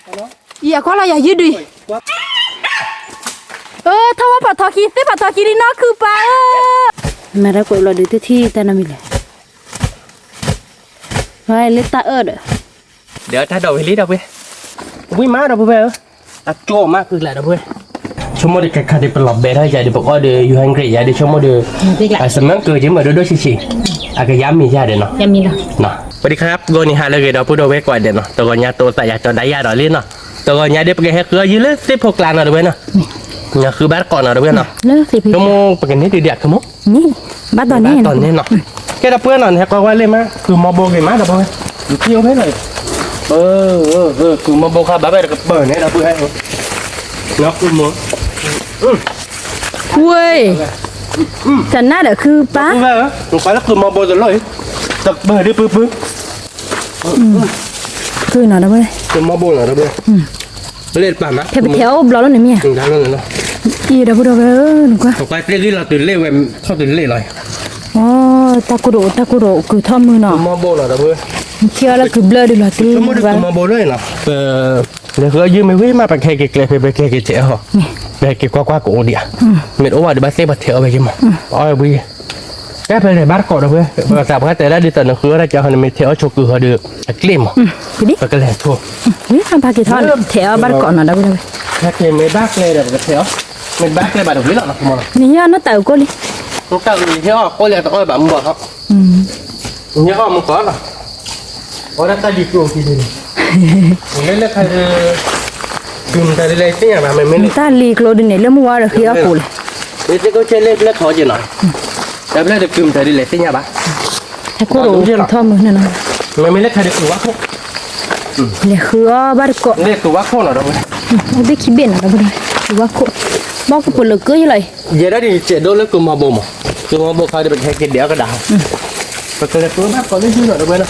ယကွၢ်လီၤယၤယုၢ်ဒုး, အၢ ထီၣ်ဝဲဖီၣ်ထီၣ်ခံ သ့ၣ်ဖီၣ်ထီၣ်ခံလံနီၢ်ခုၣ်ပၢ်ဧၢ, မၤတၢ်ကွဲးဘျီဒုးတထံၣ်တၢ်နီတမံၤလဲၣ်, လၢတၢ်အၢၣ်ဒီး ဒီးတၢ်ဒိးဝဲလံဒီပုၢ်ဝဲၢ်, ဝံၣ်မးဒီပုၢ်ဝဲၢ်ဧၢ, အကၠိမးကုၢ်လၢဒီပုၢ်ဝဲၢ်, ဆိကမိၣ်ဒီးခဲခါဒုး ပလီၤဘဲထီၣ်ယၤဒီး ပအီၣ်ဒီး ယူၤဟဲကရံး ယၤဒီး ဆိကမိၣ်ဒီး အစမၢကၢက့ၤမ့ၢ်ဒိၣ်ဒိၣ်ဆံးဆံး, အကယါမံၤယၤဒီးနီၤ, ပဒံခါ ဂီၤနံၤဟါလၢအဂ့ၤဒီပုၢ်ဒီဝဲၢ်ကိးဂၤဒဲးနီၤ, တဂီၤညါတိသးယၤကၠီဒၣ်ယၤဒီးလံနီၤ, တဂီၤညါဒီး ပကဟဲဃုအီၣ်ယုၢ်လၢသ့ၣ်ဖိကျါနီၤဒီပုၢ်ဝဲၢ်နီၤ, နဃုဘၣ်တကိးနီၤဒီပုၢ်ဝဲၢ်နီၤ, ဆိကမိၣ်ပကန့ၢ်ဒုးဒံးအကမူၣ် ဘၣ်တီၢ်န့ၣ်နီၤ, ကဲဒီပုၢ်ဝဲၢ်နီၤ နဟဲကွၢ်ကွၢ်လ့ၣ်မး ကုၢ်မီဘိဂ့ၤမးဒီပုၢ်ဝဲၢ်, ယထံၣ်အိၣ်ဖဲနီၤ, ကုၢ်မီဘိခါဘၣ်ဝဲတကပၤန့ၣ်ဒီပုၢ်ဝဲၢ်, နီၤကုၢ်မီ ဝဲ, တနၢ်ဒီးခုပၢ်, နကွၢ်လၢကုၢ်မီဘိတလီၢ်အံၤ, တကပၤဒ်ပုၢ်ပုၢ်, ကုၢ်နီၤဒီပုၢ်ဝဲၢ်, ကုၢ်မီဘိနီၤဒီပုၢ်ဝဲၢ်, လ့ၣ်တပၤမး, ဖဲပထဲအီၣ်အိၣ်ဘျီလီၤန့ၣ်မ့ၢ်ဧါ, အံၤဒီပုၢ်ဒီဝဲၢ်ဧၢ, နကွၢ်, နကွၢ်ကျ့ၣ်ဂံၢ်လီၤတုၤလ့ၣ်ဝဲ, ထီၣ်တုၤလ့ၣ်လီၤ, အိ တၢ်ကိၢ်ဒိၣ် တၢ်ကိၢ်ဒိၣ်ကုၢ်ထီၣ်မုၢ်နီၤ, မီဘိနီၤဒီပုၢ်ဝဲၢ်, ထံအီၣ်လၢကုၢ်ဘျၢဒုးလီၤတုၤ, မီဘိလီၤနီၤ ပ လဲၤဃုအီၣ်ယုၢ်မ့ၢ်ဝံၤမး ပကဟဲက့ၤကျဲဖဲ ပကဟဲက့ၤထဲအီၣ်ဟီ, ပဟဲက့ၤကွၢ်ကွၢ်ကအိၣ်ဒံးဧါ, မ့ၢ်တအိၣ်ဘၣ်ဒီးဘၣ်သ့ၣ်ပှၤထဲအီၣ်ဝဲက့ၤမး, အီၣ်ဝဲဘှံး, ကဲပလဲၤဘၣ်တကိးဒီပုၢ်ဝဲၢ်, ပသးပှၢ်တဲဒၣ်ဒ်သိးနဃုအီၣ်တၢ်ကၠီဟီ နမ့ၢ်ထဲအီၣ်ဆိကုၢ်ဟီဒီး အကျ့ၣ်မး, ပကလဲၤဆိ, ဝံၤဘၣ်က့ၤထီၣ်ထဲအီၣ်ဘၣ်တကိးနီၤဒီပုၢ်ဝဲၢ်, ဟဲက့ၤမ့ၢ်ဘၣ်ကျဲဒီးပကထဲအီၣ်, မ့ၢ်ဘၣ်ကျဲဘၣ်တဝံၤလီၤနီၤ, နဟ့ၣ်အီၣ်နီၢ်တၢ်အုးကိၣ်လံ, နတၢ်အုးဟ့ၣ်အီၣ်ကိၣ်လံတအီၣ်ဘၣ်မူဘၣ်ထီၣ် မ့ၢ်အီၣ်မူကီးလီၤ, အီၣ်ဒၣ်တၢ်လံၤကျိၤခံဒုန့ၣ်, လၢလၢခါဒုး, ကုၢ်မတၤဒ်လဲၣ်သ့ၣ်ညါဘၣ် မ့မ့ၢ်လၢ, တၢ်လံၤကျိၤဒုန့ၣ် လၢမုၢ်ဝါဒီးဃ့အီၣ်ကိၣ်လဲၣ်, လၢသ့ၣ်ကိၣ်ကဲလၢပျဲထီၣ်က့ၤနီၤ, တၢ်ပျဲဒီးကုၢ်မတၤဒ်လဲၣ်သ့ၣ်ညါဘၣ်, ဟဲကိၣ်ဒိၣ်ထီၣ်မုၢ်န့ၣ်နီၤ, မ့မ့ၢ်လၢခါဒုးကုၢ်ဝါခိၣ်, လဲၤဃုအီၣ်ဘၣ်တကိး, လၢကုၢ်ဝါခိၣ်နီၤဒီး, အိၣ်ဘ့ၣ်ခံဘ့ၣ်နီၤဒီး, ကုၢ်ဝါခိၣ်, ဘီကပိာ်လိာ်ကၢယလီၤ ယဲဒၣ်ဒ်ယစဲးဒိၣ်လၢကုၢ်မီဘိမး, ကုၢ်မီဘိခါဒီးပကဟဲက့ၤဒဲးအီၣ်ကဒါ, ပကလဲၤပၢဘၣ်ကိးလၢယုၢ်နီၤဒီးဝဲနီၤ,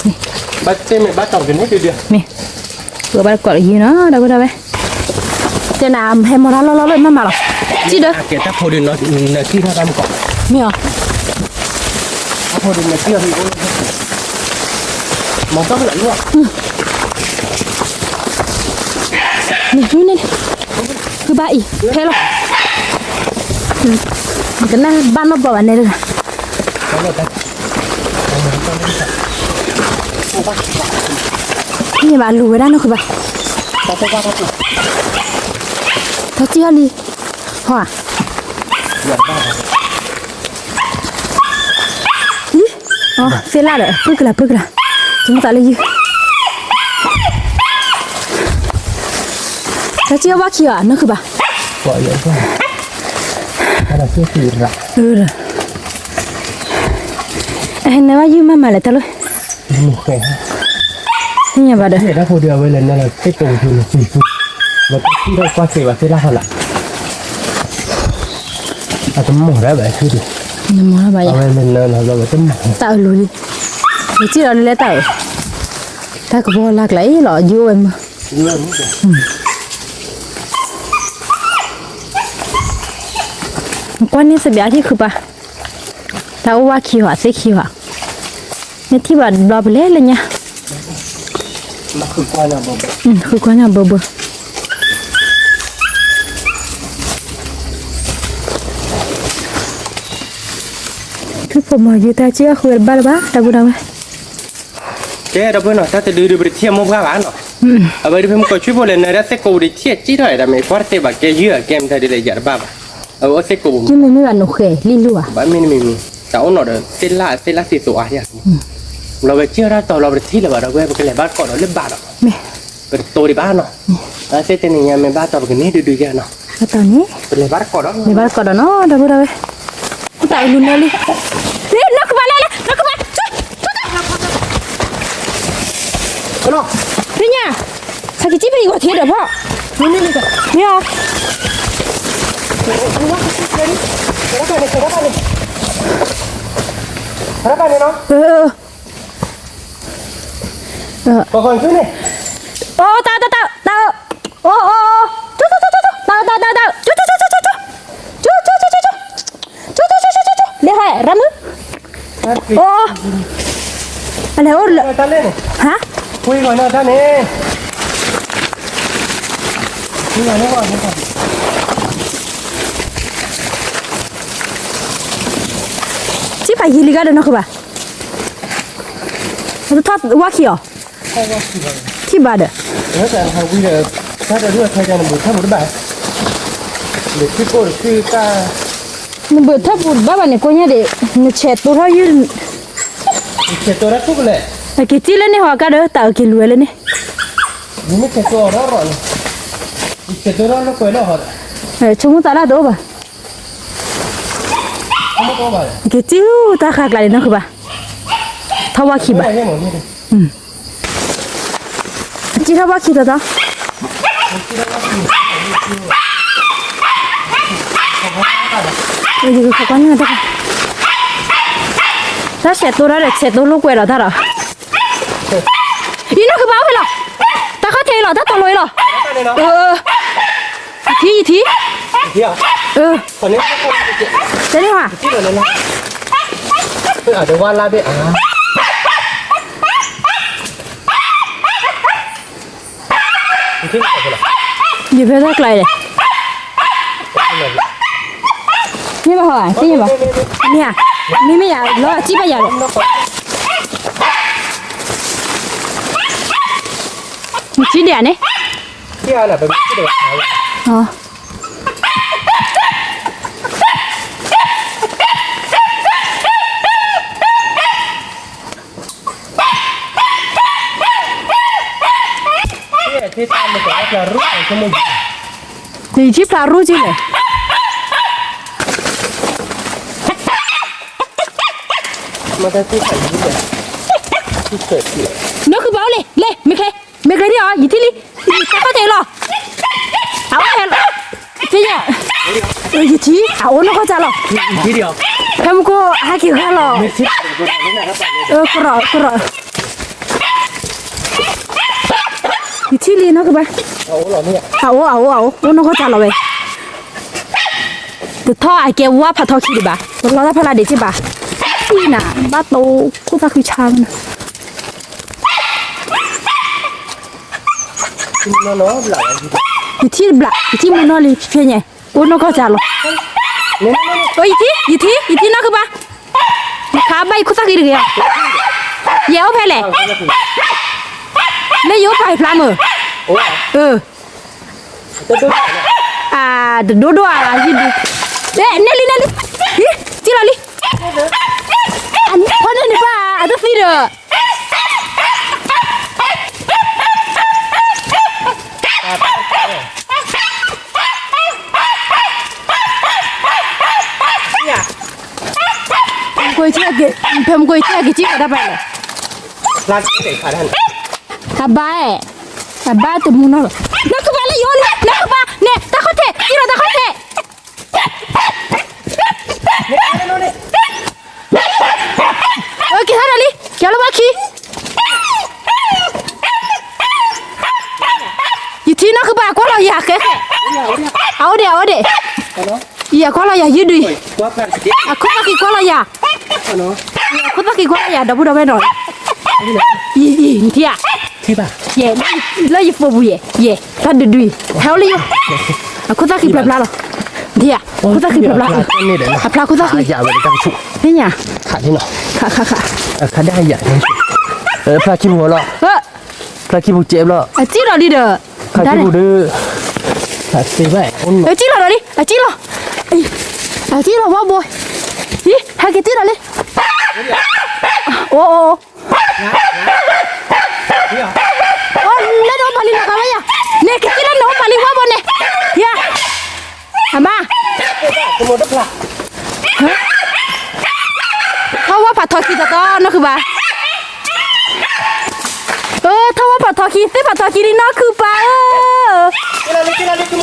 ဘၣ်တဲမ့ၢ်ဘၣ်တီၢ်ကန့ၢ်ဒုဒု, မ့ၢ်, ပၢဘၣ်ကိးလၢယုၢ်နီၤဒီးဝဲဒၣ်ဝဲ, တဲနၤဟဲမီၤတၢ်လီၢ်လီၢ်လၢမၤမၤလီၤ, ကံၣ်ဒီး, ကဲတၢ်ဖိဒုးနကံၣ်ထီၣ်တၢ်မကီး, မ့ၢ်အီၤ တၢ်ဖိဒုးနကံၣ်အီၤဟံၣ်အိၣ်လၢ, မၤကီၢ်ဖဲလၢ်လီၤ နဟံးန့ၣ်, ဃုဘၣ်အံၤ ဖဲလီၤ, ကနၣ်ဘၣ်နီၢ်ပီၢ်ဘၣ်နဲတဂၤ, န့ၣ်ဘၣ်လူၤဝဲဒၣ်နီၢ်ဃုဘၣ်, တၢ်စံၣ်အီၤလံ, ဟီဧါ, အံၤ, သ့ၣ်လၣ်ဒီး ပုၢ်ကလၤ ပုၢ်ကလၤ, သမူသးလၢယုၢ်, တၢ်စံၣ်အီၤဘၣ်ခံဧါ နီၢ်ဃုဘၣ်, အဟဲနၢၤဘၣ်ယုၢ်မးမးလဲၣ်တၢ်လီၤ, သ့ၣ်ညါဘၣ်ဒီး, တၢ်ဖိဒုးအဝဲလဲၤနၢၤလီၤသ့ၣ်ကိးပူၤန့ၣ်, လီၤတၢ်ထံၣ်ထီၣ်ကွၢ်စ့းဘၣ်သ့ၣ်လၣ်ထီၣ်လၢ်, အတမီၢ်ဒၣ်ဘၣ်ဆူဒံး, အဝဲလဲၤနၢၤလီၤလီၤဝဲတမီၢ်, တၢ်အၢၣ်လူၤလံ, ယစံၣ်လီၤလၢတၢ်အၢၣ်, တၢ်ကဘီလၢ်ကျါအံၤလီၤ ယိဝဲမုၢ်, ကွၢ်န့ၢ်သဘျ့အထံၣ်ဃုပၢ်, တၢ်အိၣ်ဝါခံဟီၣ် သ့ၣ်ခံဟီၣ်, မ့ၢ်ထံၣ်ဘၣ်ဘျီပလဲၤလၢညါ, ဃုကွၢ်ညါဘၢဘၢ, ဖုဖိမီၤယုၢ်တၢ်စံၣ်အီၤဃုဝဲတဘၣ်လၢၤဘၣ် တၢ်ဘူၣ်တၢ်ဝဲ, ကဲဒီပုၢ်ဝဲၢ်နီၤ တၢ်တဒုဒုးပတထံၣ်အမိၢ်ပှၢ်ဘၣ်နီၤ, အဝဲဒၣ်ဖဲမုၢ်ကီၢ်ဆူဖိလဲၤနၢၤဒၣ်သ့ၣ်ကိးပူၤဒံးထံၣ်စံၣ်ထီၣ်အံၤ တၢ်မ့ၢ်ကွၢ်တသ့ဘၣ်ကဲယုၢ်အကဲမတၤဒ်လဲၣ်ယၤတဘၣ်ဘၣ်, အဝဲအိၣ်သ့ၣ်ကိးပူၤ, မ့ၢ်မ့ၢ်ဘၣ်နိၣ်ဃဲၤလံလိၣ်ဘၣ်, ဘၣ်မ့ၢ်တမံၤမံၤ, တၢ်အိၣ်နီၤဒီးသ့ၣ်လၣ်သ့ၣ်လၣ်သ့ၣ်သိးအါယၤ, လီၤဝဲစံၣ်ထီၣ်တၢ်တီၤလီၤပတထံၣ်လၢၤဘၣ်ဒီး ဝဲပကလဲၤဘၣ်တကိးဒီးလၢဘၣ်ဒီး, ပတတိၤဒံးဘၣ်နီၤ, အသ့ၣ်တနံၤညါမ့ၢ်ဘၣ်တီၤပကန့ၢ်ဒုဒုယၤနီၤ, ဘၣ်တီၤန့ၣ်, ပလဲၤဘၣ်တကိးဒီး, လဲၤဘၣ်တကိးဒီးနီၤ ဒီပုၢ်ဒီဝဲၢ် တၢ်အၢၣ်လူၤနၢလံ, နီၢ်ကပၤလဲၣ်လဲၣ် နီၢ်ကပၤ, သ့ၣ်ညါ, ဆၢက့ၤစံၣ်ဖဲယဂီၤထံဒီးဖီ, မ့ၢ်အီၤ, အိ တၢ် တၢ် တၢ် တၢ် အိ အိ အိ တၢ် တၢ် တၢ် တၢ် လဲၤဟဲရမုၢ်, အိ အလဲၤအိၣ်လၢ, ဟါ, ကွံဂီၤနီၢ်တၢ်န့ၣ်, ထံၣ်ဖးယံာ်လံဂၤဒီးနီၢ်ခုဘၣ်, ထီၣ်ဝါခံအီၤ, ထံၣ်ဘၣ်ဒီး, နဘုးထၢၣ်ပူၤတဘၣ်ဘၣ်န့ၣ် ကိးညါဒံး, နဆဲးတိထီၣ်ယုၢ်, က့ၤစံၣ်လၢန့ၣ်ဟီကါဒီး တၢ်အုၣ်က့ၤလူၤဝဲလၢန့ၣ်, ဆိကမိၣ်သးဒၣ်တအိၣ်ဘၣ်, က့ၤစံၣ်တၢ်ဃာ်ကျါန့ၣ်နီၢ်ခုဘၣ်, ထီၣ်ဝါခံဘၣ်, စံၣ်ထီၣ်ဝါခံတီတီ, တၢ်ဆဲးတိထီၣ်ဒီး ဆဲးတိလိာ်ကွဲဒီးတၢ်ဒီး, အံၤနီၢ်ခုဘၣ်အိၣ်ဖဲလီၤ, တၢ်ခီၣ်ထံးအံၤလီၤ တၢ်တိာ်လိာ်အံၤလီၤ, ယထံၣ်, ယထံၣ်, တဲန့ၣ်, ယဖဲတၢ်ကျါအံၤလဲၣ်, မ့ၢ်ဘၣ်ဟီ, သ့ၣ်ညါဘၣ်, မ့ၢ်ဧါ, မ့မ့ၢ်ယၤလီၤ စံၣ်ဘၣ်ယၤလီၤ, နထံၣ်ဒံးဧါန့ၣ်, ယထံၣ်ဖျါရူၣ်က့ၤလဲၣ်, နီၢ်ခုဘၣ်အိၣ်လံ လံ မ့ၢ်ချ့, မ့ၢ်ချ့ဒံးအီၤ ယထံၣ်လံ, တၢ်ခီၣ်ထံးအံၤလီၤ, အအိၣ်ဖဲလီၤ, သ့ၣ်ညါ, ယထံၣ် အအိၣ်နီၢ်ကီၢ်စၢ်လီၤ, ဖဲမူခိၣ်ဟဲက့ၤဂၤလီၤ, ကရီး ကရီး, ယထံၣ်လံနီၢ်ခုဘၣ်, အအိၣ် အအိၣ် အအိၣ် အိၣ်နီၢ်ကီၢ်စၢ်လီၤဝဲ, တထီၣ်အကဲဝါဖးထီခံဒံးဘၣ်, ပလီတၢ်ဖဲလၢဒံးတ့ၢ်ဘၣ်, အံၤနၤ ဘၣ်တိၢ်ခိၣ်သၣ်ဃံဆါမနုၤ ယထံၣ်တဘျီ ယထံၣ်မူနီၢ်လံ ဖဲညါ, အိၣ်နီၢ်ကီၢ်စၢ်လီၤ, အိၣ်ယထံၣ် ယထံၣ် ယထံၣ်နီၢ်ခုဘၣ်, ယခါဘၣ်ယခိၣ်သၣ်ဃံတဂ့ၤ, ယဲအိၣ်ဖဲလဲၣ်, လၢယအိၣ်ဖးယဖျါမုၢ်, အ တဒိၣ်ဒိၣ်ဧါ ယဒုး, နဲၣ်လံ နဲၣ်လံ, စံၣ်လီၤလံ, ဖီန့ၣ်န့ၣ်ဘၣ် အတသံဒီး ဖဲမကွံာ်ထံၣ်က့ၤ ဖဲမကွံာ်ထံၣ်က့ၤ စံၣ်ကဒီးဖဲလဲၣ်, အဘါအဲၣ်, အဘါတမူနီၢ်လီၤ, နီၢ်ခုဘၣ်လၢယိၤန့ၣ် နီၢ်ခုဘၣ်န့ၣ် တၢ်ခီၣ်ထံး စံၣ်လီၤတၢ်ခီၣ်ထံး က့ၤထီၣ်ဒီးလံ က့ၤလၢဘၣ်ခံ, ယထံၣ်နီၢ်ခုဘၣ် ကွၢ်လီၤယၤဃဲဃဲ, အအိၣ်ဒံး အအိၣ်ဒံး, ယၤကွၢ်လီၤယၤယုၢ်ဒုး, အခိၣ်သၣ်ဃံကွၢ်လီၤယၤ, အခိၣ်သၣ်ဃံကွၢ်လီၤယၤ ဒီပုၢ်ဒီဝဲၢ်နီၤ, ယံၤ ယံၤ နထံၣ်ဧါ, လၢယဖိပူၤယဲ ယဲ တၢ်ဒုးဒုးအံၤ ဟဲအိၣ်လၢယိၤ, အခိၣ်သၣ်ဃံဖျါဖျါလီၤ, နထံၣ်ဧါ, အခိၣ်သၣ်ဃံဖျါဖျါလီၤ, အဖျါခိၣ်သၣ်ဃံ, သ့ၣ်ညါ, ခးခးခး, ဖျါခံပူၤလီၤ, ဖျါခံပူၤကဲဘျီ, အစံၣ်လီၤလံဒီး, ဖျါခံပူၤဒီး, အစံၣ်လီၤဒီးလံ, အစံၣ်လီၤ, အစံၣ်လီၤဝဲဘိ, ဟဲက့ၤစံၣ်လီၤလံ, အိၣ်အိၣ် အိၣ်လၢနအိၣ်ပာ်လံလီၤကဝဲယၤ, န့ၣ်ကစံၣ်လၢနအိၣ်ပာ်လံဝဲဘိန့ၣ်, ယၤ, အမါ, ထီၣ်ဝါဖးထီခံတီတီနီၢ်ခုဘၣ်, အၢ ထီၣ်ဝါဖးထီခံ သ့ၣ်ဖးထီခံလံနီၢ်ခုဘၣ်ဧၢ, အိၣ်လီၤ, နစံၣ်လီၤလီၤ, ဟ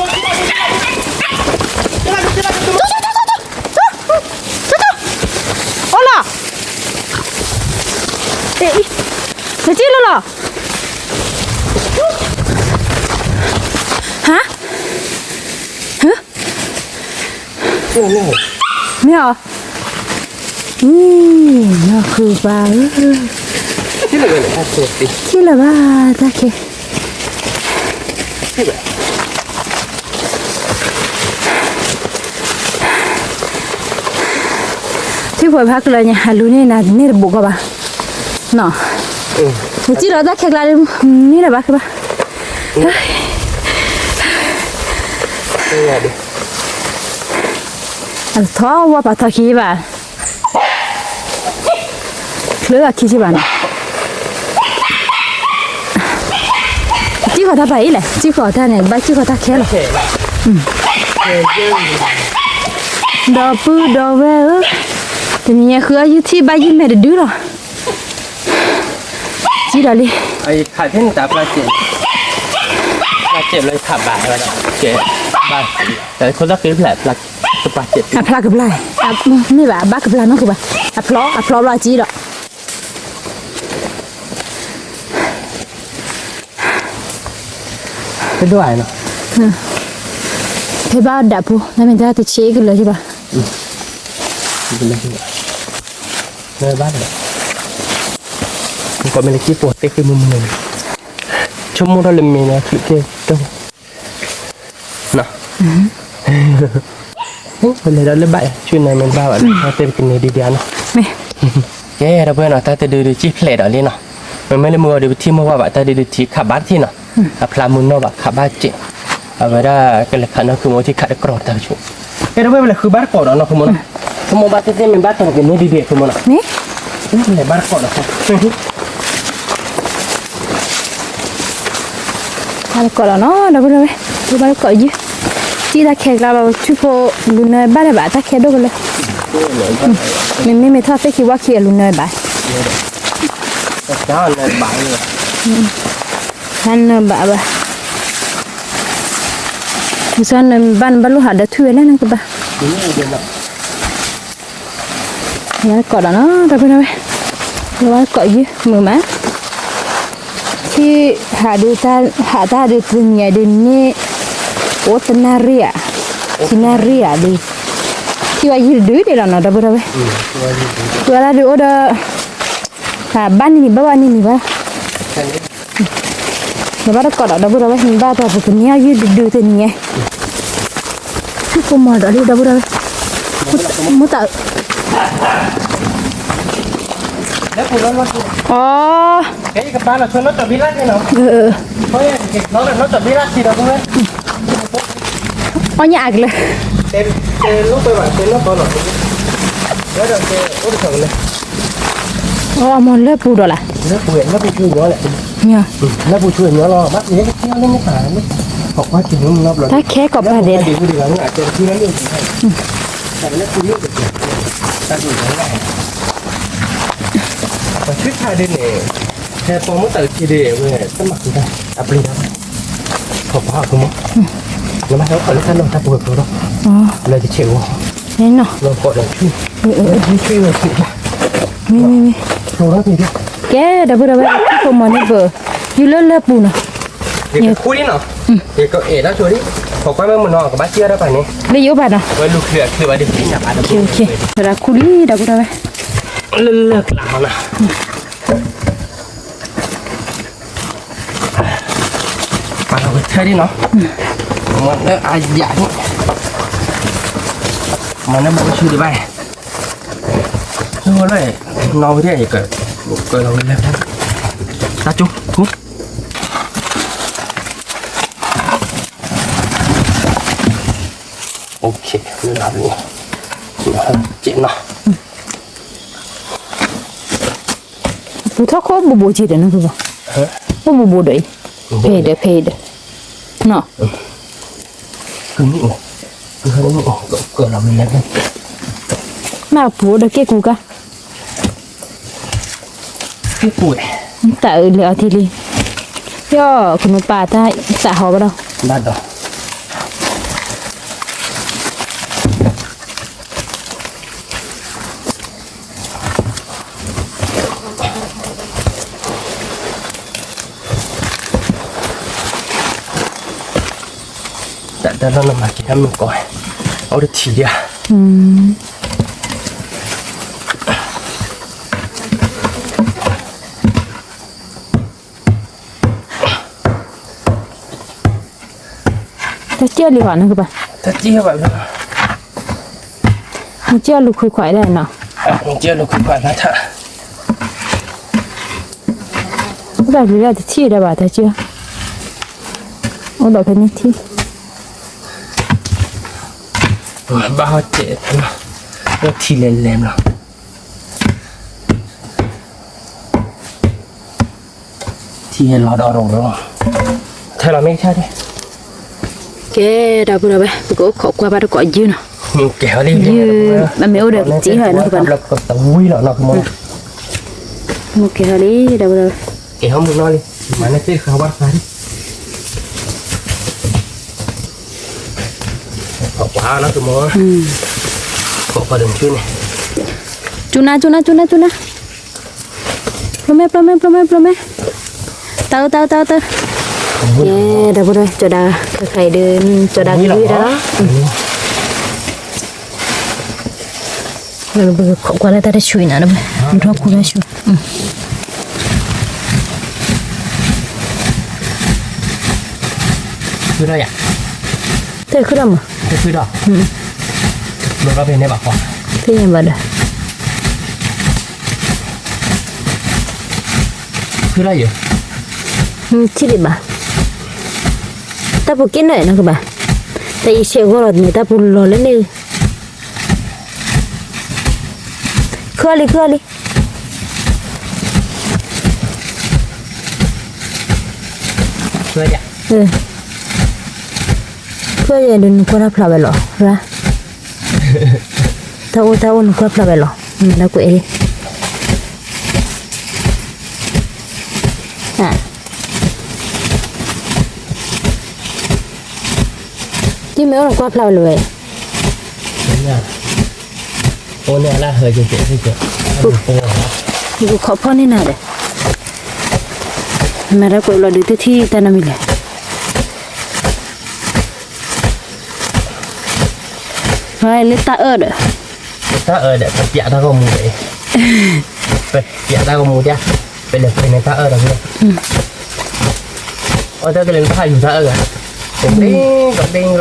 ါ, မ့ၢ်အီၤ, နီၢ်ခုဘၣ်ဧၢ, ထံၣ်လၢၤဘၣ်တၢ်ခဲ, ထံဖိဖးကျၢၤညါ အလူၤန့ၢ်နၤန့ၢ်တဘူးကီးဘၣ်, နီၤ, နစံၣ်ဒီးတၢ်ခဲကျါဒီး မ့ၢ်လၢၤဘၣ်ကဘၣ်, အထီၣ်ဝဲပာ်ထီၣ်ခံဘၣ်, ချၢအခံဆံဘၣ်နီၤ, စံၣ်ဃီၤတၢ်ပာ်အံၤလဲၣ်, စံၣ်ဃီၤတၢ်န့ၣ် ဘၣ်စံၣ်ဃီၤတၢ်ခဲလီၤ, ဒီပုၢ်ဒီဝဲၢ်ဧၢ, တနံၤညါဃုအီၣ်ယုၢ်ထံၣ်ဘၣ်ယုၢ်မဲာ်တဒုလီၤ, စံၣ်ဒီးလံ, ခးထဲန့ၣ်တၢ်ပျၢ်စဲး, ပျၢ်စဲးလၢခးဘၣ်, ဘၣ်, ခိၣ်သၣ်ဃ့ဖျါ, ကပျၢ်စဲး, အဖျါကပျၢ်, မ့ၢ်ဘၣ် ဘၣ်ကပျၢ်နီၢ်ကဘၣ်, အဖျီ အဖျီဘျီစံၣ်ဒီး ဖဲဒိၣ်နီၤ, ဖဲဘၣ်ဒၣ်ဖိ နမ့ၢ်တၢ်တဆံးကလၢၤကဘၣ်, ဘၣ်, ကီၢ်မ့ၢ်လၢက့ၤပိာ်သ့ၣ်ဃ့မုၢ်မုၢ်န့ၣ်, ဆိကမိၣ်ထီၣ်လၢမ့ၢ်န့ၣ် ချုးကဲကီၢ် နီၤ, ပလဲၤဒီးလၢဘၣ် ဆူနၤမ့ၢ်ဘၣ်ဘၣ်လီၤ တဲပကန့ၢ်ဒံးဒံးနီၤ, ကဲ ဒီပုၢ်ဝဲၢ်နီၤ တၢ်တဒုဒုးစံၣ်ဖျဲးဒီးလံနီၤ, မ့မ့ၢ်လၢမုၢ်ဂီၤဒီးပထံၣ်မုၢ်ဝါဘၣ် တၢ်ဒုဒုးထံခးဘၣ်တထံၣ်နီၤ, အဖျါမုၢ်နီၢ်ဘၣ်ခးဘၣ်စဲး, အဝဲဒၣ်ကလဲၤခးနီၢ်ခုမိၣ်ထံခးတကြီတၢ်ကဆိး, ကဲ ဒီပုၢ်ဝဲၢ် ပလဲၤဃုဘၣ်တကိးဒီးနီၤ ခိမိၣ်နီၤ, ခိမိၣ်ဘၣ်သ့ၣ်သ့ၣ်မ့ၢ်ဘၣ်တကိးကန့ၢ်ဒံးဒံး ခိမိၣ်နီၤ, ပလဲၤဘၣ်တကိးဒီး ဘၣ်တကိးဒီးနီၤ ဒီပုၢ်ဒီဝဲၢ်, ဘၣ်တကိးယုၢ်, စံၣ်တၢ်ခဲကျါလီၤ ထံဖိလူၤနၢဘၣ်လၢၤဘၣ် တၢ်ခဲဒိၣ်ကလဲာ်, မ့မ့ၢ်မ့ၢ်ထီၣ်သ့ၣ်ခံဝၣ်ခံအလူၤနၢဘၣ်, တၢ်နၢဘၣ်ဘၣ်, ကစၢ်နၢဘၣ်နဘၣ်လိၣ်ဟးဒီးထွံၣ်ဝဲလၢနကဘၣ် ယကိးဒီးနီၤ ဒီပုၢ်ဒီဝဲၢ်, ယဝဲကိးယုၢ်မုာ်မး, ထံၣ်ဟးဒုးတၢ် ဟးတၢ်ဒုးတနံၤညါဒုးန့ၣ် အိၣ်တနၣ်ရံၣ်ဧါ, ခံနၣ်ရံၣ်ဧါဒုး, ထံၣ်ဝဲယုၢ်တဒုဒံးလီၤနီၤ ဒီပုၢ်ဒီဝဲၢ်, ဝဲဒၣ်ဒုးအိၣ်ဒီး ဘၣ်နံၤနံၤဘၣ်ဘၣ်နံၤနံၤဘၣ်, နဘၣ်တကိးဒီး ဒီပုၢ်ဒီဝဲၢ် နဘၣ်တၢ်ပကန့ၢ်အီၣ်ယုၢ်တဒုတနံၤညါ ထံၣ်ဖိမီၤဒီးလံ ဒီပုၢ်ဒီဝဲၢ်, မူတၢ်, အီ, အီၣ်ညၣ်အကလၢာ်, အီၣ်မီၤလၢပူၤဒီးလၢ်, လၢပူၤဆူညီလီၤ, တၢ်ခဲကိးပှၤဒဲး, ပှၤဆူၣ်ထါဒ်န့ၣ်, ဟဲပိာ်မုၣ်တၢ်ကထံဒ်ဝဲ တမၤကူတၢ် အပျံၤတၢ်, ခီပၤအဖိမး, နဘၣ်ဟဲအိၣ်ခိးလၢတၢ်လီၢ်တၢ်ပှဲၤဖိလီၤ, လၢတဆဲးဝဲ, လီၤကိးဒီးဆူၣ်, ဆူၣ်ဝဲဆူၣ်, မ့ၢ်မ့ၢ်မ့ၢ်, ကဲ ဒီပုၢ်ဒီဝဲၢ် ထံၣ်ဖိမီၤန့ၣ်ပၢၢ်, ယူၤလၢလၢပူၤနီၤ, ယကခူၣ်လံနီၤ, ယကအဲၣ်ဒၣ်ဆိဒံး, ခီကွၢ်မ့ၢ်မနီၤ ကဘၣ်စံၣ်အါတၢ်ပာ်န့ၣ်, လၢယအိၣ်ဘၣ်နီၤ, ဝဲလူၤချုးအချုးဘၣ်ဒ်, ဝဲဒၣ်ခူၣ်လံ ဒီပုၢ်ဒီဝဲၢ်, လၢလၢကျါနီၤ ပာ်လီၤဝဲထဲဒ်နီၤ, မၤလၢအယၤန့ၣ်, မၤလၢဘၣ်ဆူဒံးဘၣ်, လၢ, နီၣ်ဝဲဒၣ်, ကလီၤဝဲလၢ, တၢ်ကၠိ, လၢလီၤ, ကဲနီၤ, ပူထီၣ်ခိၣ်ဘူးဘူးက့ၤဒီးနကဘၣ်, ခိၣ်ဘူးဘူးဒီးအံၤ, ဖဲဒီး ဖဲဒီး, နီၤ, မ့ၢ်ပူဒီးက့ၢ်ကူကါ, တၢ်အၢလၢအီထံလံ, ယီၢ်ကနူၤပာ်တၢ်သးဟီဘၣ်ဒီး တၢ်လီၢ်နမၤက့ၤတၢ်မုၢ်ကီၢ်, အိၣ်တထံၣ်ဒံးဧါ. တၢ်စၢၢ်လံဘၣ်နကဘၣ်, တၢ်စၢၢ်ဘၣ်လၢ, နစၢၢ်လူၤခွံခွါဒၣ်နီၤ. ကဲလိာ်ခိၣ်ဖးလါထၣ်, အိၣ်ဒီးကလုာ်လၢတထံၣ်ဒၣ်ဘၣ်တၢ်ကၢ, အိၣ်ဒီးဖဲန့ၣ်ထံၣ်, ဘၣ်ဟီၣ်တဲာ်, အိၣ်ထံလဲၤလဲၤလီၤ. ထံဟဲလီၤဒီးရိၤလီၤ, ထဲလီၤမ့ၢ်ကဆၣ်ဒၣ်, ကဲ, ဒီပုၢ်ဒီဝဲၢ် ပကအိၣ်ခိးကွၢ်ဘၣ်တကိးယုၢ်နီၤ, ကဲဟီလံ, ယုၢ်, မ့ၢ်အိၣ်ဒီးကစံၣ်ဟီနီၤ, ကဲဟီလံ, ဒီပုၢ်ဒီဝဲၢ်, ကဲဟီမုၢ်နီၤလံ, မၤန့ၢ်သ့ၣ်ဃာ်ဝါတခါလံ. ခိးကွၢ်နီၤ ကမိၢ်, ခိးကွၢ်ဒီးန့ၣ်, ကၠူနၤ ကၠူနၤ ကၠူနၤ ကၠူနၤ, ပျိမဲ ပျိမဲ ပျိမဲ ပျိမဲ, တၢ်အၢ တၢ်အၢ တၢ်အၢ, ကဲ, ဒီပုၢ်ဒီဝဲၢ် ကၠီၤဒၤ, ခဲခါအံၤဒီး, ကၠီၤဒၤကလုၢ်တၢ်လီၤ. ပကခိးကွၢ်လၢတၢ်တဆူၣ်အံၤနၤ, မုၢ်ထီၣ်ခူတၢ်ဆူၣ်, တခုဒီးမး, တခုဒီး, ဘၣ်ဖဲန့ၣ်ဘၣ်, ဖဲန့ၣ်ဘၣ်ဒီး, ခုဒီးယဲ, ထံၣ်ဒံးဘၣ်, တၢ်ပူၤက့ၣ်နၢ်နီၤကဘၣ်, တၢ်အံၤဆဲးဂီၢ်လီၤန့ၣ် တၢ်ပူၤလီၤလၢန့ၣ် ခုအီၤလံ ခုအီၤလံ, ခုအီၤယဲဒုးနကွၢ်တၢ်ဖျါဝဲလီၤ, တၢ်အိၣ်တၢ်အိၣ်နကွၢ်ဖျါဝဲလီၤ, နကွဲးလံ, တမ့ၢ်အိၣ်နကွၢ်ဖျါဝဲလီၤဝဲ ယကခိးဖီၣ်န့ၢ်နၤဒီး, မ့ၢ်တၢ်ကွဲးလီၤဒုးတထံၣ်တၢ်နီတမံၤလဲၣ်, လၢတၢ်အၢၣ်ဒီး, တၢ်အၢၣ်ဒီး ပပျးတၢ်ဂီၤမူဒီး, ပပျးတၢ်ဂီၤမူဒၣ်, ပလဲၤပှ့ၤန့ၣ်တၢ်အၢၣ်ဒီး, အတၢ်ကလဲၤလၢဖးယံၤတၢ်အၢၣ်ဂၤ, ကဘ့ကဘ့ကဘ့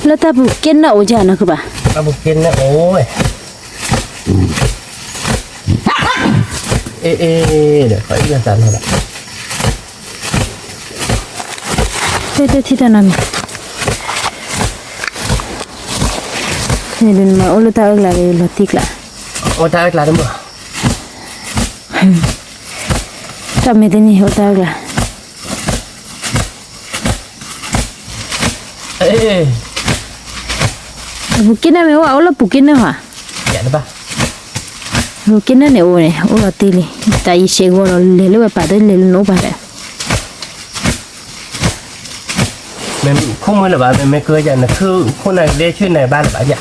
လၢတၢ်ပူၤက့ၣ်နၢ်အိၣ်ကနီၤကဘၣ်, တၢ်ပူၤက့ၣ်နၢ်အိၣ်ဝဲ, အ့ အ့ ဒီး ခီအံၤသးနီၤဒီး, တထံၣ်တၢ်နီတမံၤ, နမၤအိၣ်လၢတၢ်အၢၣ်ကျါဒီးလီၤတံၢ်ကျါ, အိၣ်တၢ်အၢၣ်ကျါတမုၢ် တၢ်မ့ၢ်တန့ၢ်အိၣ်တၢ်အၢၣ်ကျါ, ပူၤက့ၣ်နၢ်မ့ၢ်အိၣ် အိၣ်လၢပူၤက့ၣ်နၢ်ဧါ, ပူၤက့ၣ်နၢ်န့ၣ်အိၣ်န့ၣ် အိၣ်လီၤတံၢ်လံ, တၢ်အံၤဆဲးဂီၢ်လီၤ လဲၤလၢဝဲပာ်တလဲၤလၢနအိၣ်ပာ်ဒီး မ့ၢ်ခိၣ်မုၢ်လၢၤဘၣ် မ့မ့ၢ်ကၢယၤနခိၣ်နၢ်ကဒဲဆ့ၣ်နၢ်ဘၣ်လၢၤဘၣ်ယၤ,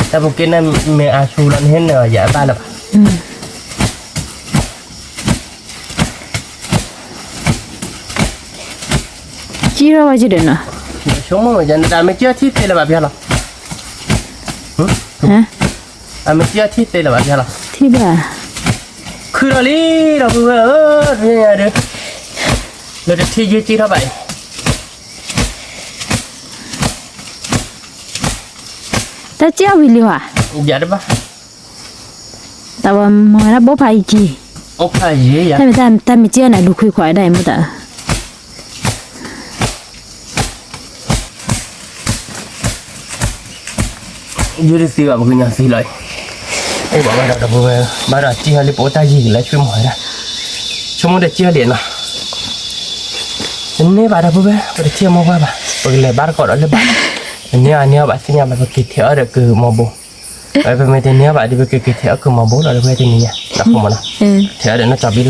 တၢ်ပူၤက့ၣ်နၢ်မ့ၢ်အါဆူလီၤနဟ့ၣ်နၢ်ယၤဘၣ်လၢၤဘၣ်, ကံၣ်ထီၣ်ဝဲက့ၤဒီးနီၤ, ဆိကမိၣ်ယၤနတၢ်မ့ၢ်ကံၣ်ထီၣ်ထံသ့လၢၤဘၣ်ဖဲလီၤ, အမ့ၢ်ကံၣ်ထီၣ်ထံသ့လၢၤဘၣ်ဖဲလီၤ, ထံဘၣ်, ခုဒီးလံ ဒီပုၢ်ဝဲၢ်ဧၢ, တညါဒီး လၢတထံၣ်ယုၢ်ကံၣ်ထီၣ်ဘၣ်အံၤ တၢ်ကၢ်ဝံၤလံဧါ, ယၤတဘၣ်, တၢ်ဝဲမၤဝဲဒၣ်ဘိဖးယံၤကံ, အိၣ်ဖးယံၤယၤ, တၢ်မ့ၢ်တၢ်မ့ၢ်ကၢ်နၤဒုးခွံခွါဒၣ်အံၤမ့ၢ်တၢ် ယုၢ်တသ့ဘၣ် ပကညီသ့လီၤအံၤ, အိၣ်ဘၣ်ဘၣ်ဒီး ဒီပုၢ်ဝဲၢ် ဘၣ်ဒီးကံၣ်ဟီၣ်လံပအိၣ်တၢ်ယံၤလၢဆွေမီၤဝဲဒၣ်, ဆိကမိၣ်ဒီးကံၣ်ဟီၣ်လံနီၤ, တန့ၢ်ဘၣ်ဒီပုၢ်ဝဲၢ် ပတထံၣ်အမိၢ်ပှၢ်ဘၣ် ပကလဲၤဘၣ်တကိးဒီးလၢဘၣ်, နန့ၢ်အန့ၢ်အီၤဘၣ်သ့ၣ်ညါဘၣ် ပက့ၤထဲးအီၤဒီးကမီၤဘိ, ပမ့ၢ်တန့ၢ်အီၤဘၣ်ဒီး ပကက့ၤထဲးအီၤကမီၤဘိလီၤ ဒီပုၢ်ဝဲၢ်တနံၤညါ, ဒီးဆိကမိၣ်နီၤ, ထဲးအီၤဒီးနီၢ်ကၠီဘံလၢ်,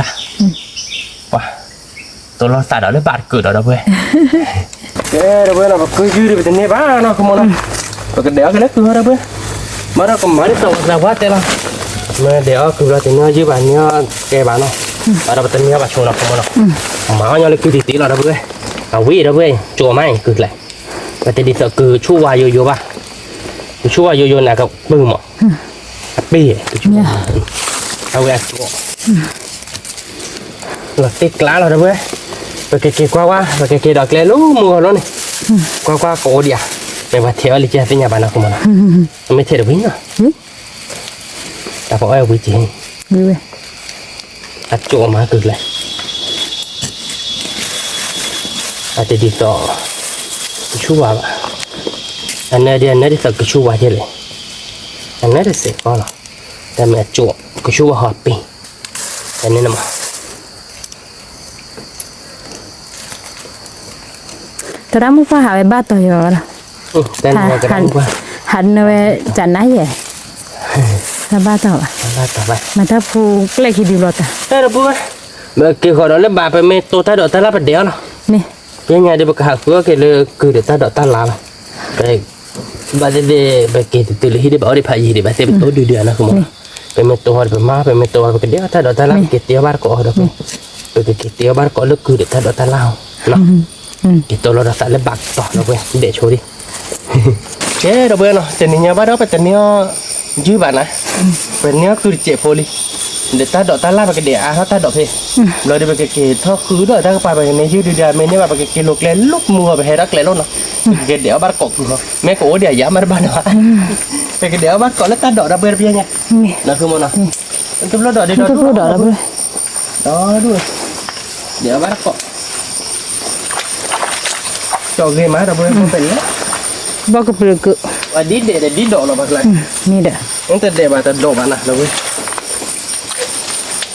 ပှၤ တိၢ်လီၤသးဒီးလၢဘၣ်တကုာ်ဒီး ဒီပုၢ်ဝဲၢ်, ကဲ ဒီပုၢ်ဝဲၢ်နီၤ ပကုၢ်ယုၢ်ဒီး ပတန့ၢ်ဘၣ်နီၤ ဆိကမိၣ်နီၤ, ပကဒဲးအီၣ်က့ၤလၢကုၢ်ဟီ ဒီပုၢ်ဝဲၢ်, မၤဒီးကမၤဒ်သိးသးဝါတဲလီၤ, မ့ၢ်ဒဲးအီၣ်ကုၢ်လီၤ တန့ၢ်အီၣ်ယုၢ်ဘၣ် န့ၢ်အီၣ်ကဲဘၣ်နီၤ, ဘၣ်ဒီးပတန့ၢ်အီၣ်ဘၣ်ဆိနီၤ ဆိကမိၣ်နီၤ, မၤအီၣ်ညီလၢကုၢ်တံၢ်တံၢ်လီၤ ဒီပုၢ်ဝဲၢ်, အဝံၤ ဒီပုၢ်ဝဲၢ် ကၠိမးအံၤကုၢ်ကျဲ, ပတဒ်သိးကုၢ်ဆူၣ်ဝါယိယိဘၣ်, ကုၢ်ဆူၣ်ဝါယိယိန့ၣ် အကပၢၢ်မး, အပ့ၢ်, အဝဲအကၠိ လီၤတ့ၢ်ကျါလီၤ ဒီပုၢ်ဝဲၢ်, ပကက့ၤကွၢ်ကွၢ် ပကက့ၤဒီးကျဲလၢမုၢ်ဂီၤလီၤန့ၣ်, ကွၢ်ကွၢ်ကအိၣ်ဒံးဧါ, မ့ၢ်ပှၤထဲးအီၣ်လံကသ့ၣ်ညါဘၣ်နီၤ ဃိမနီၤ, မ့ၢ်ထဲးတဝံၤနီၤ, တၢ်ပအီၣ်ဝံၤက့ၤ, အကၠိၣ်အမၤကကျဲ, အတဒ်သိး ကဆူၣ်ဝါဘၣ်, အနၢဒ်အနၢဒ်သိးကဆူၣ်ဝါကလဲၣ်, အနၢတစဲးကီးလီၤ, တၢ်မ့ၢ်အကၠိၣ် ကဆူၣ်ဝါဟီပ့ၤ, တၢ်န့ၣ်နမၤ သရၣ်မုၣ်ပှၢ်ဟးဝဲဘၣ်တီၤယီၤလီၤ, ဟးနဝဲကနၣ်ယဲၢ်, တၢ်ဘၣ်တီၤဘၣ်, မၤတၢ်ဖိကျဲခံဒုဘျီတၢ်, တၢ်တပူၤဝဲ, မ့ၢ်က့ၤဃီၤဒီးလၢဘၣ် ပမ့ၢ်တိၢ်တၢ်ဒိးတၢ်လၢ်ပဒဲးအီၤလီၤ, မ့ၢ်, ပညါဒီးပကဟးဃုအီၣ်က့ၤလၢကုၢ်ဒီးတၢ်ဒိးတၢ်လၢ်လီၤ, ဘၣ်သ့ၣ်သ့ၣ် ပက့ၤတတုၤလၢဟံၣ်ဒံးဘၣ်အီၣ်ဒံးဖးယံၤဒံး ဘၣ်သ့ၣ်ပတိၢ်ဒုဒုအါနီၤ ဃိမနီၤ, ပမ့ၢ်တိၢ်အီၤဒီးပမၤ ပမ့ၢ်တိၢ်အီၤဒီးပကဒဲးအီၣ်တၢ်ဒိးတၢ်လၢ် ပက့ၤတ့အီၣ်ဘၣ်တကိးအီၤဒီးပ ပကက့ၤတ့အီၣ်ဘၣ်တကိးလၢကုၢ်ဒီးတၢ်ဒိးတၢ်လၢ်အီၤ, က့ၤတိၢ်လီၤဒီးသးလၢဘၣ်တီၤဒီးပဒဲးဆိဒံး, ကဲဒီးပနီၤ တနံၤညါဘၣ်ဒီးပတန့ၢ်အီၣ် ယုၢ်ဘၣ်နၤ, ပန့ၢ်အီၣ်ကုၢ်တစဲးဖိလံ, ဒီးတၢ်ဒိးတၢ်လၢ်ပကဒဲးအါထီၣ်တၢ်ဒိးဖဲ, ဘျီဒီးပကက့ၤထီၣ်ဃုဒီးတၢ်ကပၤ ပကန့ၢ်ယုၢ်ဒုဒုအါ မ့ၢ်န့ၢ်ဘၣ် ပကက့ၤလိာ်ကျဲလၢမုၢ်ဂီၤ ပဟဲထီၣ်ကျဲလိာ်နီၤ, ပကက့ၤဒဲးအီၣ်ဘၣ်တကိးကုၢ်ဟီ, မ့ၢ်ကအိၣ်ဒံးအယါမးတဘၣ်နီၤ, ပကဒဲးအီၣ်ဘၣ်တကိးလၢတၢ်ဒိးဒီးပှဲၤတပျဲညါ, နီၤ ဃိမနီၤ, တဘျီဒီးဒ်ဒီဒူၣ်ဒီး ဒီဒူၣ်, ဒဲးအီၣ်ဘၣ်တကိး ကၠီဂ့ၤမးဒီးပဝဲ ဘီပဲလဲၣ်, ဘီကပၢၤကုာ်, ဒ်ဒဲးဒီးဒ်ဒိးလီၤဘၣ်ကျါ, မ့ၢ်ဒီး, တဒဲးဘၣ်တဒိးဘၣ်နၤဒီးပဝဲ,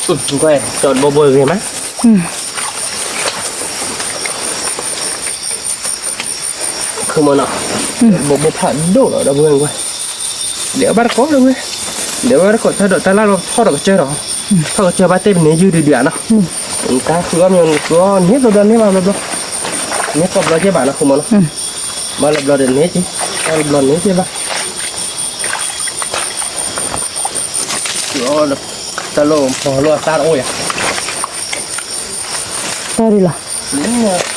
ကွၢ် ကၠီတဘိဘိဂ့ၤမး, ခမနီၤ, ဘိဘိဖးဒိၣ်လီၤဒီးပဝဲကွၢ်, ဒဲးအီၣ်ဘၣ်တကိးဒီးပဝဲ, ဒဲးအီၣ်ဘၣ်တကိးတၢ်ဒိးတၢ်လၢ်လီၤ ထီၣ်ဒီးကစၢၢ်ဒီး, ထီၣ်ကစၢၢ်ဘၣ်တ့ၢ်ပန့ၢ်ယုၢ်ဒုဒုအါနီၤ, တၢ်ဃုအီၣ်မ့ၢ်န့ၣ်ဃုအီၣ်န့ၢ်ဘျီဘျီန့ၢ်ဘၣ်ဘျီဘျီ, န့ၢ်ကိးဘျီက့ၤဘၣ်နီၤ ခမနီၤ, ဘၣ်လၢဘျီဒီးန့ၢ်က့ၤ, ဘၣ်လၢဘျီန့ၢ်က့ၤဘၣ် တၢ်လီၢ်ဖီလီၢ်အသၣ်တအိၣ်ယၤ, ပီဒံးလီၤ,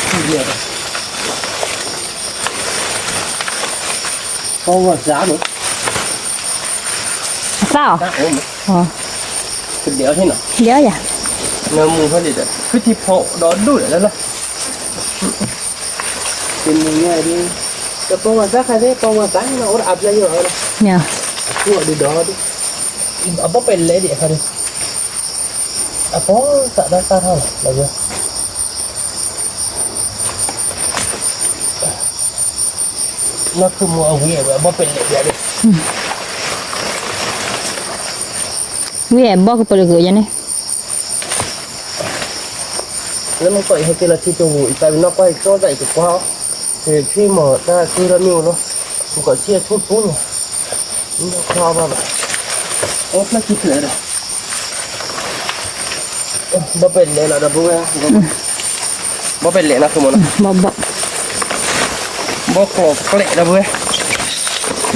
ပီဂီၤသၣ်န့ၣ်, အသၣ်အီၤ, ကဒဲးအီၤဟ့ၣ်နီၤ, ဒဲးအီၤယၤ, နမူဖဲန့ၣ်ဒီး ဖုထံဖီဒီးဒိၣ်ဒီးလၢလီၤ တနံၤညါဒီး တပီဝဲသၣ်ခါသ့ၣ် ပီဝဲသၣ်န့ၣ် အိၣ်ဒီးအပျဲၢ်ယိာ်လီၤ, မ့ၢ်, အထူအီၤဒုဒီး, အဘီပဲာ်လဲၣ်ဒံးအခါဒီး, အပီသၣ်ဒၣ်တၢ်ထီၣ်လီၤ, နီၢ်ခိမိၢ်အဝံၤဝဲအဘီပဲာ်လဲၣ်ဒံး, ဝံၤအဘီကပၢၤတဂ့ၤယၤန့ၣ် လၢမ့ၢ်ကီးအံၤဟဲက့ၤလီၤထံတိၢ်ပူၤ အံၤတၢ်ဝံၤနီၢ်ကွၢ်အံၤကၠီတၢ်အံၤကကွၢ်အီၤ, ကဖံမီၤတၢ်ကုၢ်ထီၣ်မ့ၢ်အိၣ်လီၤ, ပကီးဆံၣ်အထူၣ်ပူၤလီၤ, နီၢ်ကွၢ်ဘၣ်ဘၣ်, အိၣ်ဖျၢၣ်ခံဖျၢၣ်ဒီး, ဘီပဲာ်လဲၣ်လီၤဒီပုၢ်ဝဲၢ်, ဘီပဲာ်လဲၣ်နီၤ ခိၣ်မီၤနီၤ, ဘီကျိၤကျဲဒီပုၢ်ဝဲၢ်,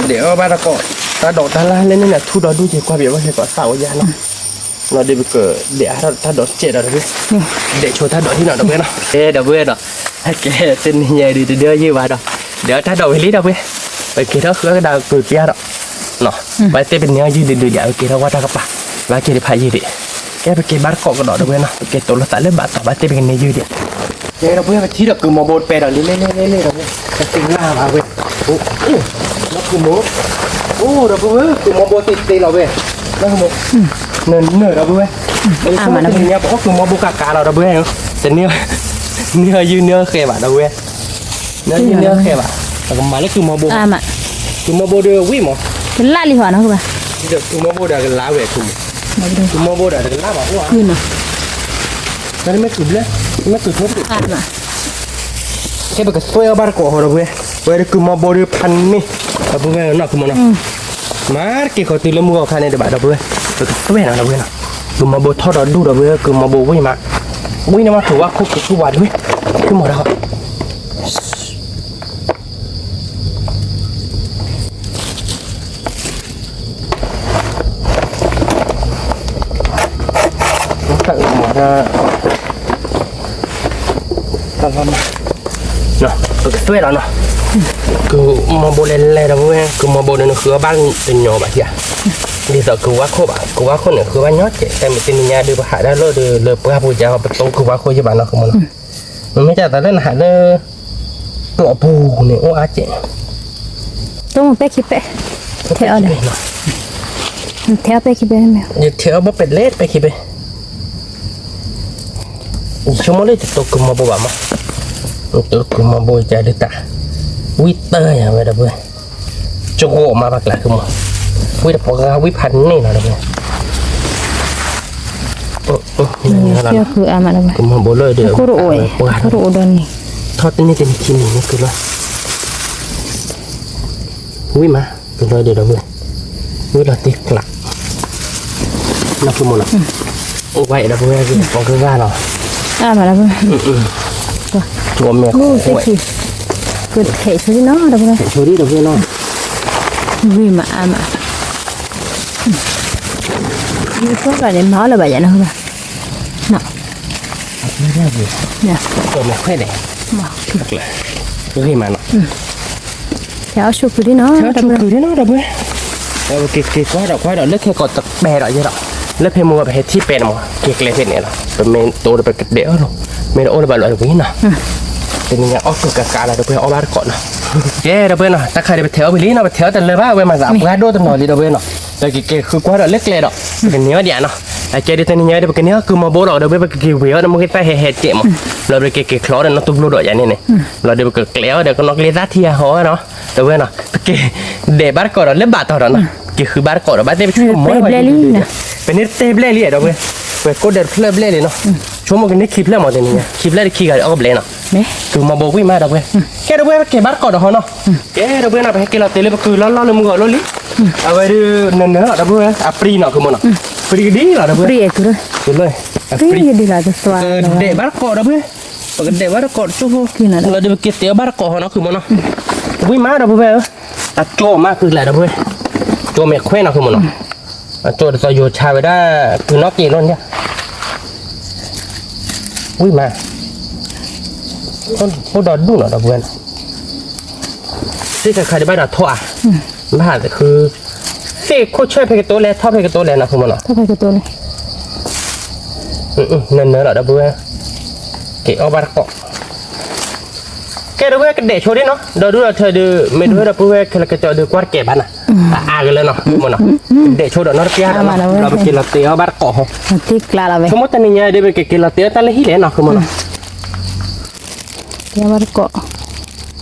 ဒဲးအီၣ်ဘၣ်တကိး, တၢ်ဒိးတၢ်လၢ်လၢန့ၣ်နၤ ထူဒီဒူၣ်က့ၤကွၢ်ပယီၤဘၣ်ဟဲကိးသးအိၣ်ယါနီၤ, လီၤဒုးပကဒဲးအါထီၣ်တၢ်ဒိးစဲးဒီးတပုၢ်ဝဲၢ်, ဒဲးဆိတၢ်ဒိးဟံၣ်နီၤဒီပုၢ်ဝဲၢ်နီၤ, ကဲဒီပုၢ်ဝဲၢ်နီၤ, ကဲတနံၤညါဒုးတဒၢယုၢ်ဘၣ်ဒီး, ဒဲးအီၣ်တၢ်ဒိးဝံၤလံဒီပုၢ်ဝဲၢ်, ပက့ၤထီၣ်ဃုကဒါကပျါဒီး, ပသ့ၣ်ပန့ၢ်အီၤယုၢ်ဒုးဒုးယၤ ပက့ၤထီၣ်ဝဲတၢ်ကပၤ, ဘၣ်က့ၤတဖးယံၤဒံး, ကဲပက့ၤဘၣ်တကိးကဒီးဒီပုၢ်ဝဲၢ်နီၤ ပက့ၤတိာ်လီၤသးလၢဘၣ်တီၤဘၣ်သ့ၣ်ပကန့ၢ်ယုၢ်ဒံး ကဲဒီပုၢ်ဝဲၢ် ပထံၣ်ဒီးကုၢ်မီၤဘိတပဲဒီးလံလံလံလံလံဒီပုၢ်ဝဲၢ်, ပက့ၤလၢ်ဘၣ်ဝဲ, အိၣ်, အိၣ်ဒီပုၢ်ဝဲၢ် ကုၢ်မီၤဘိသ့သ့လီၤဝဲ, နၢ်ဟူမး, နၢ်နၢ်ဒီပုၢ်ဝဲၢ်, မ့ၢ်တနံၤညါပအီၣ်ကုၢ်မီၤဘိကးကးလီၤဒီပုၢ်ဝဲၢ်, တန့ၢ်, န့ၢ်အီၤယုၢ်န့ၢ်အီၤဃဲဘၣ်ဒီပုၢ်ဝဲၢ်, န့ၢ်အီၤယုၢ်န့ၢ်အီၤဃဲဘၣ်, ပကမၤလၢကုၢ်မီၤဘိ, ကုၢ်မီၤဘိဒီးဝံၣ်မး, လၢလံဟီနီၤ, ဒီးကုၢ်မီၤဘိဒီးကလါဝဲ, ကုၢ်မီၤဘိဒီးတကလါဘၣ်အိၣ်ဧါ, မ့ၢ်ကုၢ်ဘျဲ, မ့ၢ်ကုၢ်ထူတဘ့ၣ် ခဲပကသွဲအီၤဘၣ်တကိးဟီဒီပုၢ်ဝဲၢ်, ပဝဲဒၣ်ကုၢ်မီၤဘိဒီးဖးန့ၢ်, ဒီပုၢ်ဝဲၢ်နီၤ ကုၢ်မီၤနီၤ, မၤတက့ၢ်ဃီၤတုၤလၢမုၢ်ဂီၤခါန့ၣ်တဘၣ်ဒီပုၢ်ဝဲၢ်, ပကသွဲနီၤဒီပုၢ်ဝဲၢ်နီၤ, ကုၢ်မီၤဘိထီၣ်ဒီးဒူၣ်ဒီပုၢ်ဝဲၢ် ကုၢ်မီၤဘိဝံၣ်မး, ဝံၣ်န့ၣ်မး ထုးဝါခိၣ်ကဆူၣ်ဝါဒီပုၢ်ဝဲၢ်, ကုၢ်မီၤဒီး တၢ်အုၣ်မးတၢ်, တၢ်လီၤမး, ပကသွဲလီၤနီၤ, ကုၢ်မီၤဘိလဲၤလဲၤဒီပုၢ်ဝဲၢ်, ကုၢ်မီၤဘိန့ၣ်နဃုအီၣ်ဘၣ်တညီဘၣ်ဧါ, န ဒ်သိးကုၢ်ဝါခိၣ်ဘၣ်, ကုၢ်ဝါခိၣ်န့ၣ် ဃုဘၣ်ညီကဲး, တၢ်မ့ၢ်တနံၤညါဒုး ပဟးဒၣ်လၢဒုး လၢပှၢ်ပူၤယါ ပတိကုၢ်ဝါခိၣ်ယဘၣ်နီၤ ဃုမ့ၢ်နီၤ. မ့မ့ၢ်တၢ်သးလၢနဟးလၢ ကျိးပူၤန့ၣ် အိၣ်အါကဲး, တမ့ၢ်ပဲခံပဲ, ထဲအီၤဒီး, ထဲအီၤပဲခံပဲ, ယထဲအီၤဘၣ်ပဲလဲၣ်ပဲခံပဲ. ယဆိကမိၣ်လၢယတတိကုၢ်မီၤဘိဘၣ်မး, ယတတိကုၢ်မီၤဘိယၤဒုးတၢ်, ဝံတၢ်ယၤဝဲဒီပုၢ်ဝဲၢ်, ကဂီၢ်မးဘၣ်ကျါ ဃုမ့ၢ်, ဝံတပှၤဂၤဝံဖးန့ၢ်လီၤဒီပုၢ်ဝဲၢ်. ကုၢ်မီၤဘိလၢဒုး, ထီၣ်တန့ၢ်တနံၤခံနံၤန့ၣ်ကုၢ်လီၤ, ဝံမး, ကုၢ်လီၤဒုးဒီပုၢ်ဝဲၢ်, ဝံလီၤတ့ကျး နီၤ ဃုမ့ၢ်နီၤ, အိၣ်ဝဲဒီပုၢ်ဝဲၢ် ပှၤကဂၤလီၤ, အါမးဒီပုၢ်ဝဲၢ်, ကမဲာ်ခိၣ်, ကထဲးဆိဒံနီၤ ဒီပုၢ်ဝဲၢ်, ဆိဒံဒီပုၢ်ဝဲၢ်နီၤ, ဂ့ၤမးအါမး, မ့ၢ်ဃိဘၣ်န့ၣ် မၤအီၣ်လၢၤဘၣ်ယၤနီၤ ဃုဘၣ်, ကမဲာ်ခွဲးန့ၣ်, ဂ့ၤမးနီၤ, ထဲအီၤဆိကုၢ်ဒံနီၤ, ထဲအီၤဆိကုၢ်ဒံနီၤ ဒီပုၢ်ဝဲၢ်, က့ၤက့ၤကွၢ်ဒီးကွၢ်ဒီး လၢခဲကိးတပဲဒီးယဲဒီး, လၢဖဲမုၢ်ဂီၤပဟဲထံၣ်ပဲန့ၣ်မး က့ၤကျဲဖဲန့ၣ်လီၤ, ပမ့ၢ်တိဒီးပကဒဲးအီၤလီၤ, မ့ၢ်တအိၣ်လၢၤဘၣ်လီၤတဝံၤနီၤ, တနံၤညါအီၣ်ကုၢ်ကးကးလီၤ ဒီပုၢ်ဝဲၢ် အီၣ်ဘၣ်တကိးနီၤ, ကဲ ဒီပုၢ်ဝဲၢ်နီၤ, တၢ်ခါဒုးပထဲအီၤဝံၤလံနီၤ, ပထဲအီၤတလၢဘၣ် အဝဲမၤသးပှၢ်ဒိၣ်တနီၤလံ ဒီပုၢ်ဝဲၢ်နီၤ, ပကက့ၤဃုကွၢ်ဒီးလၢကျဲဒီး, ပကန့ၢ်အီၤဒံးဧါနီၤ, အကဲဒုးတနံၤညါဒုး ပကန့ၢ်အီၤကုၢ်မီၤဘိလီၤ ဒီပုၢ်ဝဲၢ် ပကက့ၤဝ့ၤအီၤဒီး မုၢ်ဂ့ၢ်သၣ်ဟဲဟဲကဲးမး, ဘျီပကက့ၤချီဒီးနီၢ်တူၢ်ဘျိဒီးယၤန့ၣ်န့ၣ်, ဘျီဒုးပကကျဲအီၤဒီး ကနီၣ်ကလ့သၣ်ထံဟးဟီနီၤ, ဒီပုၢ်ဝဲၢ်နီၤ, ပက့ၤဒဲးဘၣ်တကိးဒီးလၢဘၣ်တီၤဒီးနီၤ, က့ၤဃုဘၣ်တကိးဒီး ဘၣ်သ့ၣ်ပဆိကမိၣ်ဝဲဒ်န့ၣ်, ပန့ၢ်တဘျဲၣ်လံ ဒီပုၢ်ဝဲၢ်, ပကိးဒဲးတဖျၢၣ်ဘျဲၣ်လံနီၤ, ဆိကမိၣ်ကန့ၢ်ခံဖျၢၣ်မးတနံၤညါ, ခံဖျၢၣ်တခံဂၤဒီးအီၣ်ဘျဲၣ်နီၤ, ကုၢ်မီၤဘိဝံၣ်မး ဒီပုၢ်ဝဲၢ်, ကဲ ဒီပုၢ်ဝဲၢ် ပက့ၤဘၣ်တကိးဒီးဟီနီၤ, ကဲ ဒီပုၢ်ဝဲၢ်နီၤ, ပဟဲက့ၤလီၤတ့ၢ်လၢပကုၢ်လီၢ်လီၢ်လၢမုၢ်ဂီၤလိၣ်လံ, အဝဲဒုးနၢၤနၢၤလီၤ ဒီပုၢ်ဝဲၢ်, အပြံနီၤ ကုၢ်မီၤနီၤ, ပြံကဒံလီၤ ဒီပုၢ်ဝဲၢ်, ကဒဲးဘၣ်တကိး ဒီပုၢ်ဝဲၢ်, ပကဒဲးဘၣ်တကိးတစိၢ်ဖိ, လီၤဒုးပက့ၤတဲအီၤဘၣ်တကိးဟီနီၤ ကုၢ်မီၤနီၤ, ဝံၣ်မး ဒီပုၢ်ဝဲၢ်ဧၢ, အကၠိမးကုၢ်ကျါ ဒီပုၢ်ဝဲၢ်, ကၠိမဲာ်ခွဲးနီၤ ကုၢ်မီၤနီၤ, အကၠိဒ်သိးယိၤဆါဝဲဒၣ် ကုၢ်နီၣ်က့ၤလိၣ်န့ၣ် ဝံၣ်မး, အိၣ်ဒီးဒူၣ်နီၤ ဒီပုၢ်ဝဲၢ်နီၤ, သ့ၣ်ခါခါဒံးဘၣ်ဒီးထီၣ်ဧါ, ဘၣ်ဟးသးခု, သ့ၣ်ခိၣ်ဆၢၣ်ဖဲကတိၤလဲၣ် ထီၣ်ဖဲကတိၤလဲၣ်နီၤ ကုၢ်မီၤနီၤ, နၢၤနၢၤလီၤ ဒီပုၢ်ဝဲၢ်, က့ၤအီၣ်ဘၣ်တကိး ကဲ ဒီပုၢ်ဝဲၢ် ကဒဲးဆိဒံနီၤ, ဒီးဒူၣ်ဒီးထၢဒုး မ့ၢ်ဒိဝဲဒီပုၢ်ဝဲၢ်ခဲလၢာ်ကစီဒီး ကွၢ်တကဲဘၣ်နၤ, အအါကလၢနီၤ မ့ၢ်နီၤ, ကဒဲးဆိဒီးနီတပျၢ်ဒီးနီၤ, ဒီးပက့ၤလီၤတဲအီၤဘၣ်တကိးဟီ, ဆိကမိၣ်တနံၤညါဒုး ပကက့ၤလီၤတဲအီၤတၢ်လၢဟံၣ်လဲၣ်နီၤ မ့ၢ်နီၤ, တဲအီၤဘၣ်တကိး,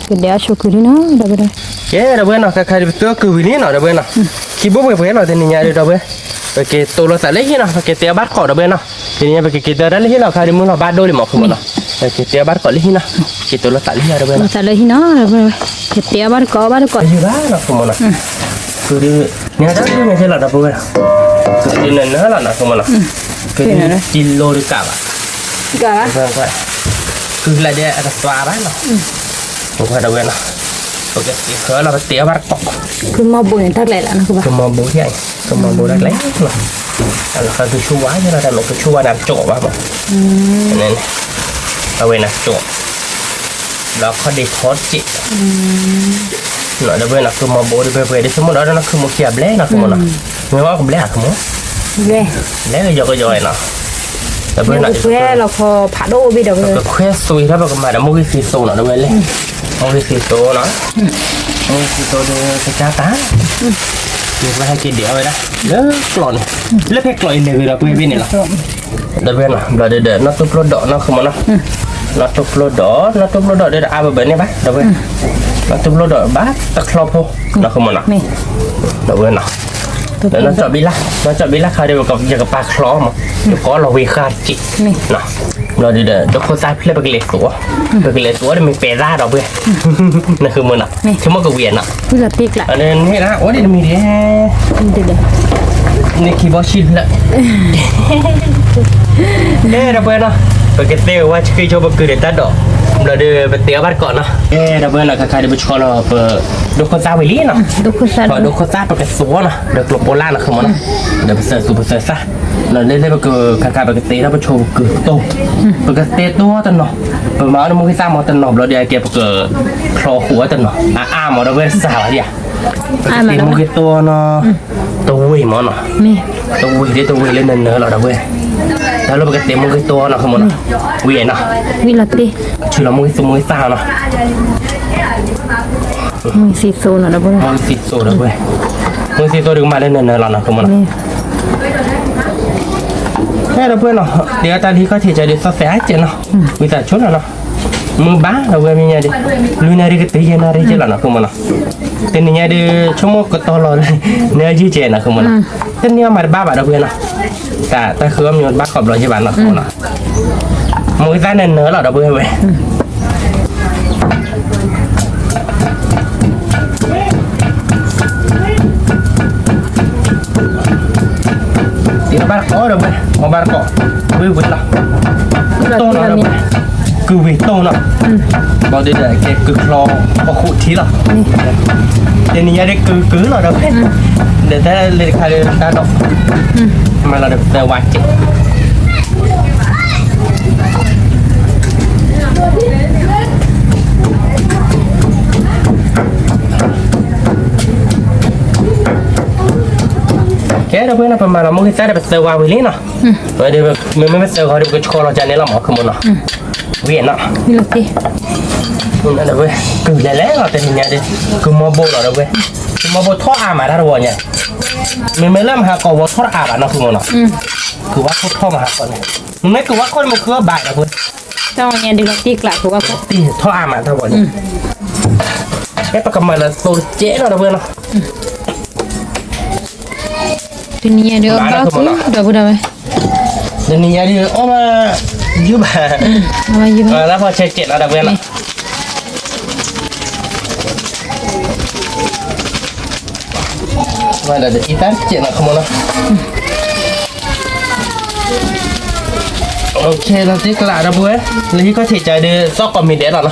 ကဒဲးအီၤဆိကုၢ်ဒံနီၤ ဒီပုၢ်ဝဲၢ်, ကဲ ဒီပုၢ်ဝဲၢ်နီၤ, ခါခါဒုး ပတုၤအီၣ်ကုၢ်ဝံၤလံနီၤ ဒီပုၢ်ဝဲၢ်နီၤ, ခံဘိပှဲၤပှဲၤလီၤတနံၤညါဒုး ဒီပုၢ်ဝဲၢ်, ပက့ၤတိလိာ်သးလၢဟံၣ်နီၤ, ပက့ၤတဲအီၤဘၣ်တကိး ဒီပုၢ်ဝဲၢ်နီၤ, တနံၤညါ ပကက့ၤတဲအီၤတၢ်လၢဟံၣ်လီၤ, ခါဒုးမုၢ်လီၤဘၣ်ဒိၣ်လံမး ကုၢ်မီၤနီၤ, ပက့ၤတဲအီၤဘၣ်တကိးလၢဟံၣ်နီၤ, က့ၤတိလိာ်သးလၢဟံၣ်လီၤ ဒီပုၢ်ဝဲၢ်, က့ၤတဲအီၤဘၣ်တကိး ဘၣ်တကိး ယဘၣ်နီၤ ကုၢ်မီၤနီၤ, ကုၢ်ဒုး န့ၣ်တၢ်ဒုးန့ၣ်ကဲလီၤ ဒီပုၢ်ဝဲၢ်, ကုၢ်ဒုးနၢၤနၢၤလီၤနီၤ ကုၢ်မီၤနီၤ, ကုၢ်ဒုး ကံလိဒုးကးဘၣ်, ကုၢ်ကျါဒဲးအကသွါဘၣ်နီၤ, ဒီပုၢ်ဝဲၢ်နီၤ, ပကက့ၤဃၢလီၤ ပတဲအီၤဘၣ်တကိး, ကုၢ်မီၤဘိန့ၣ် တၢ်ကျဲလီၤနီၤ ကုၢ်မီၤဘိယါအံၤ, ကုၢ်မီၤဘိတၢ်ကျဲလီၤ, အလီၤဃာ်ဒုးဆိဝါယါလီၤ တၢ်မ့ၢ်ကဆိဝါန့ၣ် ကၠီဘၣ်မး, အဝဲန့ၣ်ကၠီ ဒီးခီၣ်ဒ့ထီတက့ၢ်, ဒီပုၢ်ဝဲၢ်နီၤ ကုၢ်မီၤဘိဒုး ပှဲၤပှဲၤဒုး ဆိကမိၣ်ဒီးနီၤ ကုၢ်မီၤခံဂၤဘျဲၣ်နီၤ ကုၢ်မီၤနီၤ, မ့ၢ်ဝဲကဘျဲၣ်ဧါ ကုၢ်မီၤ, ဘျဲၣ်ကယီကယီနီၤ, ဒီပုၢ်ဝဲၢ်နီၤ ပကခွဲသွံၣ်ထီၣ် ပကမၤဒီးမိၢ်ဂ့ၢ်သ့သိနီၤ ဒီပုၢ်ဝဲၢ်လဲၣ်, မိၢ်ဂ့ၢ်သ့သိနီၤ, မိၢ်ဂ့ၢ်သ့သိဒုး ကစၢ်တၢ် ယကဟဲက့ၤဒံးအီၤဝဲဒၣ် လၢကျိးန့ၣ်, လၢဖဲကျိးအံၤလဲၤဂ့ၤဒီးပှဲၤဘ့ၣ်န့ၣ်လီၤ, ဒီပုၢ်ဝဲၢ်နီၤ, ဘျီဒုးဒီး နီၢ်တူၢ်ပျိဒီးနီၤ ကုၢ်မီၤနီၤ, နီၢ်တူၢ်ပျိဒီး နီၢ်တူၢ်ပျိဒီးဒုးဒီးအါဘၢဘၢန့ၣ်ဘၣ် ဒီပုၢ်ဝဲၢ်, နီၢ်တူၢ်ပျိဒီးဘၣ်တချီဖိနီၤ ကုၢ်မီၤနီၤ, ဒီပုၢ်ဝဲၢ်နီၤ, ဒီးနီၢ်ကၠီဘံလၢ်, နီၢ်ကၠီဘံလၢ်ခါဒီး ယကပာ်ချီမး, ယကီလီၤဝံၤဃာ်တက့ၢ်, ဘျီဒုးဒီး ဒိခိၣ်သၣ်ဖျၢၣ်ပကလဲၤသူအီၤ, ပကလဲၤသူအီၤဒီးမ့ၢ်ပဲာ်သၣ်ဒီပုၢ်ဝဲၢ်, နကုၢ်မီၤနီၤ, ဆိကမိၣ်ကဝံၤနီၤ န့ၣ်ဒၣ် အိၣ်ဒံးတမံၤဒံး, န့ၣ်ခံဘီဆံတဖျၢၣ်, ကဲ ဒီပုၢ်ဝဲၢ်နီၤ, ပကတဲဝဲဆှံဆိပကုၢ်ဒီးတၢ်ဒိး, ဘျီဒုးပတဲအီၤဘၣ်တကိးနီၤ, ကဲ ဒီပုၢ်ဝဲၢ်နီၤ ခါခါဒုးပဆီလီၤပ ဒိခိၣ်သၣ်ဝံၤလံနီၤ, ဒိခိၣ်သၣ် ပဒိခိၣ်သၣ်ပကသူအီၤနီၤ ဒီးကျိပိလၢ်နီၤ ကုၢ်မီၤနီၤ, ဒီးပသၢသူပသၢသၣ်, လၢလၢပကခါခါပကတဲထီၣ်ပဆိပကုၢ်တိၢ်, ပကတဲတိၢ်တနီၤ, ပမၤအီၤတမူဂံၢ်သၣ်မးတနီၤ ဘျီဒုးအကဲပကဖျီဃုာ်အီၤတနီၤ, အအါမး ဒီပုၢ်ဝဲၢ်တစၢ်ဘၣ်ဒံးဧါ ပကတဲမူဂ့ၤသိနီၤ, တဝ့ၢ်မးနီၤ, တဝ့ၢ်ဒ်တဝ့ၢ်လၢနၢၤနၢၤလီၤ ဒီပုၢ်ဝဲၢ်, တၢ်လၢပကတဲမူဂ့ၤသိနီၤ ဃမနီၤ, ဝံၤနီၤ, ဝံၤလီၤတ့ၢ်, ဆူလီၤမူဂ့ၤသိမူဂ့ၤသၣ်နီၤ, မူဂ့ၤသိနီၤ ဒီပုၢ်ဝဲၢ်, မူဂ့ၤသိ ဒီပုၢ်ဝဲၢ်, မူဂ့ၤသိဒုးကမၤလၢနၢၤနၢၤလီၤနီၤ ဃမနီၤ, ဒီပုၢ်ဝဲၢ်နီၤ, ဒ်တၢ်လၢဟံၣ်ခီၣ်ထံးကဒီးသီၣ်သဲးအါကဲးနီၤ, ဝံသးစူၤနီၤနီၤ, မုၢ်ဘၣ် ဒီပုၢ်ဝဲၢ် မ့ၢ်ညါဒီး, လွံၢ်နၣ်ရံၣ်ကတုၤယဲၢ်နၣ်ရံၣ်ကဲးလီၤနီၤ ဃမနီၤ, တနံၤညါဒီး ဆိကမိၣ်ကတီၤလီၤလၢ နၢၤယုၢ်ကဲးနီၤ ဃမနီၤ, တနံၤအီၤမၤတဘၣ်ဘၣ် ဒီပုၢ်ဝဲၢ်နီၤ, တၢ် တၢ်ဃုအီၣ်မ့ၤတဘၣ်ခီဘျီယဲၢ်ဘၣ်နီၤ ဃမနီၤ, မူဂ့ၤသၣ်နၢၤနၢၤလီၤ ဒီပုၢ်ဝဲၢ်ဝဲ တဘၣ်တကိးဒီးဝဲ, အီၣ်ဘၣ်တကိး, ဝံၤဝံၤလီၤ, တိၢ်နီၤဒီးဝဲ, ကုၢ်ဝံၤတိၢ်နီၤ, ဘၣ်ဒီးကဲကုၢ်ချီ ပဃိးထံလီၤ, တနံၤညါဒီးကုၢ်ကုၢ်လီၤဒီးဝဲ, ဒီးတၢ်လၢတခါဒီးတၢ်ဒီး, မၤလီၤဒီးပသၢဝါကဲး ကဲ ဒီပုၢ်ဝဲၢ်နီၤ ပမၤလီၤမူဂ့ၤသၣ်ဒီးပသၢဝါဝံၤလံနီၤ, ဝဲဒီး မ့မ့ၢ်ပသၢဂီၤဒီး ပကဆှီလီၤကန့ၣ်လီၤမး ခီမနီၤ, ဝံၤနီၤ, ဒီပုၢ်ဝဲၢ် ကုၢ်လဲၤလဲၤလီၤ တနံၤညါဒီး, ကုၢ်မီဘိလီၤ ဒီပုၢ်ဝဲၢ်, ကုၢ်မီဘိထီၣ်အါမးတၢ်တဝီညါ, မ့မ့ၢ်လၢမဟါကီးဝီထီၣ်တအါဘၣ်နီၤ ခီမနီၤ, ကုၢ်ဝါခိၣ်ထီၣ်မဟါကီးန့ၣ်, မ့မ့ၢ်ကုၢ်ဝါခိၣ်န့ၣ် မ့ၢ်ဃုအီၣ်ဘၣ် ဒီပုၢ်ဝဲၢ် တၢ်ဝီညါဒုးလီၤတံၢ်ကျး ဖိဝါခိၣ်, တံၢ်ထီၣ်အါမးတၢ်ဝီညါ, ကဲ ပကမၤလၢသိတကဲးလီၤ ဒီပုၢ်ဝဲၢ်နီၤ, တနံၤညါဒုးအီၣ်ဘၣ်ခိၣ် ဒီပုၢ်ဝဲၢ်, တနံၤညါဒုးအီၣ်ဘၣ်ယုၢ်ဘၣ်, လၢဖီဆဲးကဲးနီၤ ဒီပုၢ်ဝဲၢ်နီၤ မၤဒီးအံသၣ်တစဲးနီၤ ခီမနီၤ, လီၤတံၢ်ကျး ဒီပုၢ်ဝဲၢ်, လၢဟံၣ်ခီၣ်ထံးကဒီး သီၣ်ကိးမံၤဒဲးလီၤနီၤ,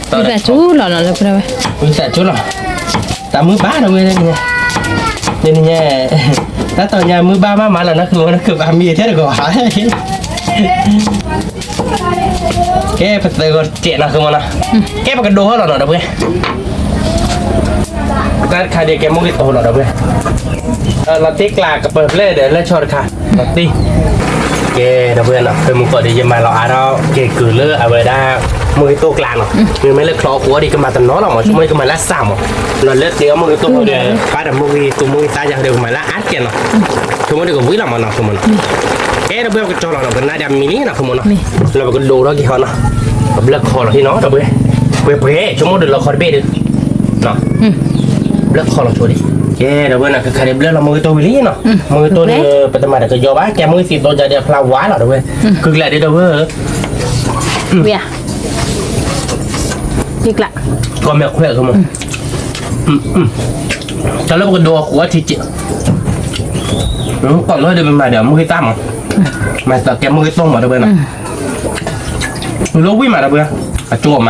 ဝံသးစူၤလီၤနီၤ လၢပဝဲ, ဝံသးစူၤလီၤ, တၢ်မုၢ်ဘၣ် ဒီပုၢ်ဝဲၢ်, တနံၤညါ, တၢ်တီၤညါမုၢ်ဘၣ်မးမးလီၤနီၤ ခီမနီၤ ကဘၣ်မံထဲတဂီၤဧါ ကဲ ပသၢဂီၤတစဲးနီၤ ခီမနီၤ, ကဲ ပကဒိးထီၣ်လီၤနီၤ ဒီပုၢ်ဝဲၢ်, တၢ်တခါဒုးကဲမူဂ့ၤသိလီၤ ဒီပုၢ်ဝဲၢ်, လီၤတံၢ်ကျးကပၢၤဖျဲၣ်ဒီးလၢဆီတခါ, လီၤတံၢ်, ကဲ ဒီပုၢ်ဝဲၢ်နီၤ ဖဲမုၢ်ကီၢ်ဒီး ယမၤလီၤအါထီၣ်က့ၤကုၢ်လၢ အဝဲဒၣ် မူဂ့ၤသိကျးနီၤ, မ့မ့ၢ်လၢချီအဃိဒီး ကမၤတနီၤလီၤမး ဆိကမိၣ်ကမၤလၢစၢ်မး, လီၤလၢသ့အီၣ်မူဂ့ၤသိဒီး ပၢ်ဒီးမူဂ့ၤသိမူဂ့ၤသၣ်ယၤဒီး ကမၤလၢအါတကဲးနီၤ, ဆိကမိၣ်ဒီးကဝံၤလီၤမးနီၤ ခီမနီၤ, ကဲ ဒီပုၢ်ဝဲၢ် ပကကၠီလီၤနီၤ ပကနၣ်ဒၣ်မံလံနီၤ ခီမနီၤ, လၢပကဒိးထီၣ်က့ၤဟီနီၤ, ပဘျၢၣ်ခီလီၤဟံၣ်နီၤ ဒီပုၢ်ဝဲၢ်, ပှဲၤပှဲၤ ဆိကမိၣ်ဒီးလီၤခီတဘ့ၣ်ဒီး ဘျၢၣ်ခီလီၤဆိဒံး, ကဲ ဒီပုၢ်ဝဲၢ်နီၤ ခဲခါဒုးဘျၢၣ်လီၤမူဂ့ၤသိဝံၤလံနီၤ, မူဂ့ၤသိဒီး ပတမၤဒီးကယီဘၣ် ကဲမူဂ့ၤသိယၤဒီးအဖျါဝါလီၤ ဒီပုၢ်ဝဲၢ်, ကုၢ်ကျးဒုး ဒီပုၢ်ဝဲၢ်ဧၢ ကီၢ်မဲာ်ခွဲး တၢ်လၢပကဒိးအီၤဃိးထံကဲး, ကီၢ်လၢဒီးပမၤဒီးမူဂ့ၤသၣ်မး, မၤသးကဲမူဂ့ၤသိမး ဒီပုၢ်ဝဲၢ်နီၤ, လၢဝံၣ်မး ဒီပုၢ်ဝဲၢ်, အကၠိမး,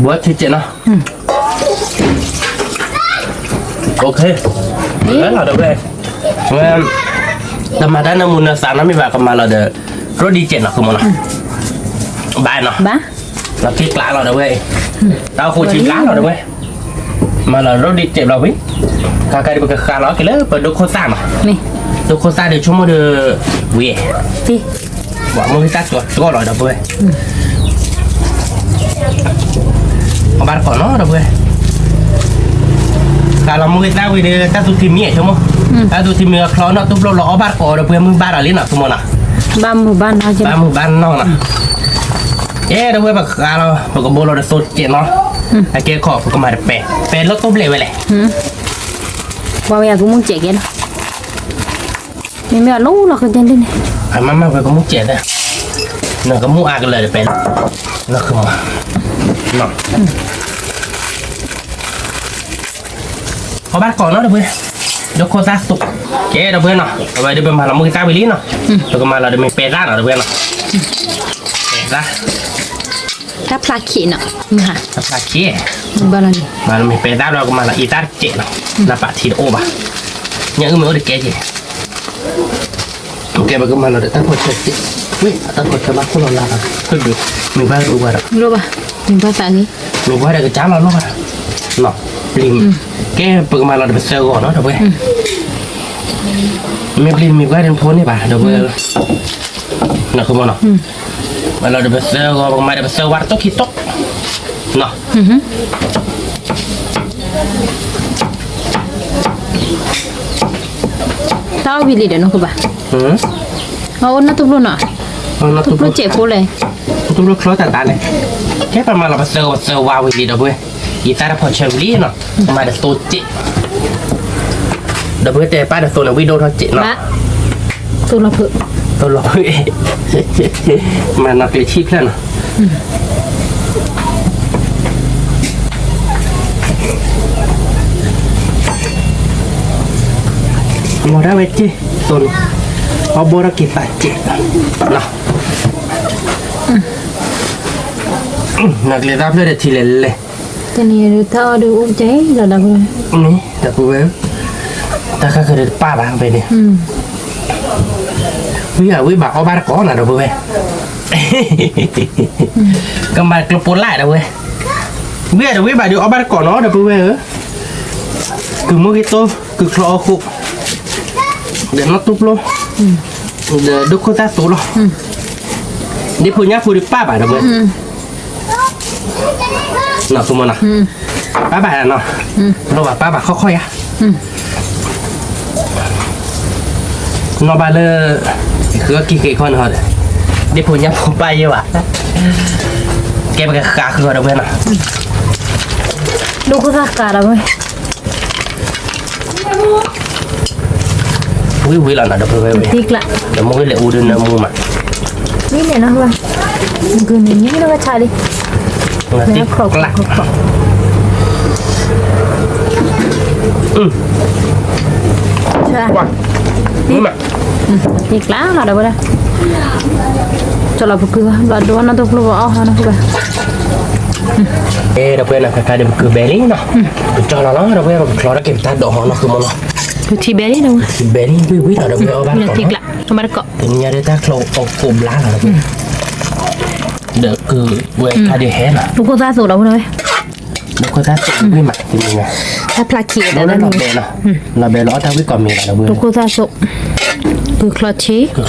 ဘၣ်ထံကဲးနီၤ လၢလီၤဒီပုၢ်ဝဲၢ်, တမၤတၢ်နၢမူနၢသးနီတမံၤဘၣ် ကမၤလီၤဒီး ရိဒံကဲးနီၤ ခီမနီၤ, ဘၣ်နီၤ, လီၤထံကျးလီၤဒီပုၢ်ဝဲၢ်, တၢ်အိၣ်ဃိးထံကျးလီၤဒီပုၢ်ဝဲၢ်, မၤလီၤရိဒံကဲးဘျီဝံၤ, ခါခါဒုးပကဃးလီၤက့ၤလၢပဒိခိၣ်သၣ်နီၤ, ဒိခိၣ်သၣ်ဒုးဆိကမိၣ်ဒီး ဝံၤ မူဂ့ၤသၣ်ကၠီကၠီလီၤဒီပုၢ်ဝဲၢ်, အီၣ်ဘၣ်တကိးနီၤ ဒီပုၢ်ဝဲၢ်, ဃးလီၤမူဂ့ၤသၣ်ဝံၤဒီး တၢ်သူထံမံၤဆိကမိၣ်, တၢ်သူထံမံၤအချီနီၣ်တူၢ်ဖျိလီၤအီၣ်ဘၣ်တကိးဒီပုၢ်ဝဲၢ် မုၢ်ဘၣ်ဒီးလံနီၤ ဆိကမိၣ်နီၤ, ဘၣ်မုၢ်ဘၣ်နီၣ်ကဲ, အဲ ဒီပုၢ်ဝဲၢ် ပဃးလီၤ ပကဘိလီၤဒီးသိကဲးနီၤ, အကဲခီၣ် ပကမၤတပဲ, ပဲလၢသိဘျဲၣ်ဝဲလဲၣ်, ပှၤဝဲယၤကမူၣ်စဲးကဲလီၤ မ့မ့ၢ်အလိၣ်လီၤကဲဒ်န့ၣ်, အမၤမၤဝဲကမူၣ်စဲးသၢ, နကမူၣ်အါကလၢာ်တပဲလီၤ, နဃမ, အီၣ်ဘၣ်တကိးနီၤ ဒီပုၢ်ဝဲၢ်, ဒိခိၣ်သၣ်သိး, ကဲ ဒီပုၢ်ဝဲၢ်နီၤ, အဝဲဒုးပမၤလီၤမူဂ့ၤသၣ်ဝံၤလံနီၤ, ပကမၤလီၤဒီးမ့ၢ်ပဲသၣ်နီၤ ဒီပုၢ်ဝဲၢ်နီၤ, ပဲသၣ် တၢ်ဖျါခံးနီၤ, တၢ်ဖျါခံး, ဘၣ်လီၤန့ၣ်, မၤလီၤမ့ၢ်ပဲသၣ်ဒီးကမၤလီၤအံသၣ်တစဲးနီၤ, နပာ်ထံတအိၣ်ဘၣ်, ညၣ်အုၣ်မ့ၢ်အိၣ်တကဲက့ၤ, ကဲ ပကမၤလီၤဒီးတၢ်ဖီၣ်ဆၢစဲး, ဝဲ အတၢ်ဖီၣ်ဆၢဘၣ်ခိၣ်လီၤလၢ်ဘၣ်, မ့ၢ်ဘၣ်အိၣ်ဘၣ်ဒီး, မ့ၢ်ဘၣ်သးဂ့ၤ မ့ၢ်ပှၤဒီးကစၢ်လီၤလီၤ, ပျံၤ, ကဲပကမၤလီၤဒီးပသၢဂီၤနီၤ ဒီပုၢ်ဝဲၢ်, မ့ၢ်ပျံၤမ့ၢ်ပှၤဒီးဖိန့ၣ်ဘၣ် ဒီပုၢ်ဝဲၢ်, နီၤ မၤလီၤဒီးပသၢဂီၤ ပကမၤဒီးပသၢဝါတတီခံတီ, နီၤ တၢ်အီၣ်ဝံၤလံဒီးနီၢ်ကဘၣ်, အအိၣ်နီၢ်တူၢ်ဖျိနီၤ, နီၢ်တူၢ်ဖျိစဲးဖိလဲၣ်, နီၢ်တူၢ်ဖျိချီတၢ်တၢ်လဲၣ်, ကဲပမၤလီၤပသၢဂီၤပသၢဝါဝံၤလံ ဒီပုၢ်ဝဲၢ်, ယသးတဖီၣ်ဆၢဝံၤလံနီၤ, မၤဒီးသိစဲး, ဒီပုၢ်ဝဲၢ်တဲပၢ်ဒီးသိန့ၣ် ဝံၣ်ဒိၣ်ထီၣ်စဲးနီၤ, သိလီၤဖုး, သိလီၤဖုး, မၤနီၤက့ၤဆံၣ်ဖျၢၣ်နီၤ မၤဒၣ်ဝဲက့ၤ, သိန့ၣ်, အီၣ်ဘိထီၣ်က့ၤသးက့ၤ, နီၤ, နီၤက့ၤသးဖျၢၣ်ဒီးထံလဲၤလဲၤ, တနံၤတၢ်အီၣ်ဒုးအိၣ်ကဲလီၤဒီပုၢ်ဝဲၢ်, ဒီပုၢ်ဝဲၢ်, တၢ်ခါခါဒီးတပၢ်ဘၣ်ဖဲန့ၣ်, ဝံၤအဝံၤဘၣ်အီၣ်ဘၣ်တကိးနီၤ ဒီပုၢ်ဝဲၢ် ကမၤကျိပိလၢ်ဒီပုၢ်ဝဲၢ်, ဝံၤအတဝံၤဘၣ်ဒီးအီၣ်ဘၣ်တကိးနီၤ ဒီပုၢ်ဝဲၢ်ဧၢ, ကုၢ်မိၢ်ဂ့ၤတိ, ကုၢ်ချီအီၣ်ဃိၣ်, ဒီးနီၢ်တူၢ်ဖျိ, ဒီးဒိၣ်ခိၣ်သၣ်သိးလီၤ, ဒ့ဖိညၣ်ဖိဒီးပၢ်ဘၣ်ဒီပုၢ်ဝဲၢ်, နီၤ ပၢ်ဘၣ်နီၤ, ပၢ်ဘၣ်ခီခီယါ နီၢ်ဘၣ်လၢ ဃုအီၣ်ကံက့ၤခီန့ၣ်ဟီဒီး ဒ့ဖိညၣ်ဖိပၢ်ယဲၢ်ဘၣ်, ကဲပကဃးဃုာ်ဒီပုၢ်ဝဲၢ်နီၤ, ဒိၣ်ခိၣ်သၣ်ဃးဒီပုၢ်ဝဲၢ်, ဝံၤဝံၤလီၤနီၤ ဒီပုၢ်ဝဲၢ်ဝဲ, ဒီးမိၢ်ဂ့ၤလဲၤအူဒုးနၢမူမး, မ့ၢ်န့ၣ်နီၤ, ဂုာ်န့ၣ်မ့ၢ်လၢဝဲဆါလံ, တံၢ်ကျါလီၤဒီပုၢ်ဝဲၢ်, ကၠီလီၤပကုၢ်ဘၣ် ဘျီဒိၣ်နီၢ်တူၢ်ဖျိဘၣ်အီၣ်ဟီနီၤဘၣ်, အဲ ဒီပုၢ်ဝဲၢ်နီၤ ခါခါဒီးပကုၢ်ဘဲလံနီၤ, ပကၠီလီၤလီၤ ဒီပုၢ်ဝဲၢ် ပကချီထီၣ်က့ၤပတၢ်ဒိးဟီနီၤ ဃုမီၤနီၤ, ပထံဘဲလံဒီပုၢ်ဝဲၢ်, ထံဘဲလံ ဝံၤဝံၤလီၤ ဒီပုၢ်ဝဲၢ် အီၣ်ဘၣ်တကိးနီၤ, တနံၤညါဒီးတၢ်ချီအီၣ်ကိးဘျါလီၤဒီပုၢ်ဝဲၢ်, ဒီးကုၢ်ဝဲခါဒုးဟဲနီၤ, ဒိၣ်ခိၣ်သၣ်သိးဒီပုၢ်ဝဲၢ်, ဒိၣ်ခိၣ်သၣ်သိးဝံၤမး တနံၤညါ, တၢ်ဖျါခံးဒီးလီၤဘဲလီၤ, လီၤဘဲလီၤ အီၣ်တၢ်ဝံၣ်ကိးမံၤလီၤဒီပုၢ်ဝဲၢ်, ဒိၣ်ခိၣ်သၣ်သိး, ကုၢ်ချီထံ,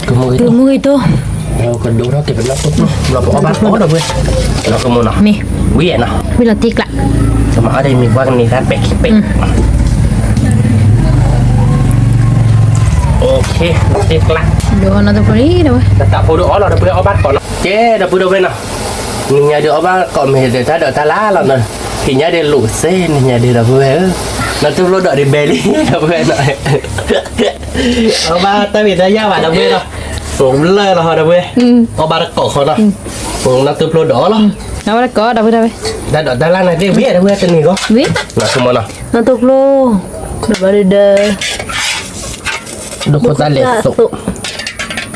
ကုၢ်မုၢ်ဂ့ၤတိ, ကဒိၣ်ထီၣ်က့ၤပနီၢ်တူၢ်ဖျိ ဘျီပအီၣ်ဘၣ်တကိးဒီပုၢ်ဝဲၢ်, နီၤ ဃုမီၤနီၤ, မ့ၢ်, ဝံၤနီၤ, ဝံၤလီၤတံၢ်ကျါ, ကမၤအီၣ်ဒီးမံၤပှၢ်ကန့ၢ်တၢ်ပဲာ်ခံပဲာ် တံၢ်ကျါ, ဒိၣ်နီၢ်တူၢ်ဖျိဒီပုၢ်ဝဲၢ်, တၢ်ဖိဒုးအီၣ်လီၤဒီပုၢ်ဝဲၢ် အီၣ်ဘၣ်တကိးနီၤ, ကဲဒီပုၢ်ဒီပုၢ်ဝဲၢ်နီၤ, နံၤညါဒုးအီၣ်ဘၣ်ကိးမ့ၢ်တၢ်ဒိးတၢ်လၢ်လီၤနီၤ, နံၤညါဒုးလိာ်စ့ နံၤညါဒုးဒီပုၢ်ဝဲၢ်ဧၢ, နီၢ်တူၢ်ဖျိဒီးဒုးဘဲလံ ဒီပုၢ်ဝဲၢ်နီၤ အီၣ်ဘၣ်တၢ်မ့ၢ်တၢ်ယၢ်ဘၣ်ဒီပုၢ်ဝဲၢ်နီၤ, ပိာ်ဘျၢလီၤဟီဒီပုၢ်ဝဲၢ်, အီၣ်ဘၣ်တကိးဃီနီၤ, နီၢ်တူၢ်ဖျိဒီးလီၤ, တၢ်ဒိးတၢ်လၢ်န့ၣ်သ့ၣ်ဝံၤဒီပုၢ်ဝဲၢ်တနံၤဂီၢ်, နီၤ နီၢ်တူၢ်ဖျိ, ဒီးဘျီဒုးဒီး ဒိၣ်ခိၣ်သၣ်လဲၣ်သိး,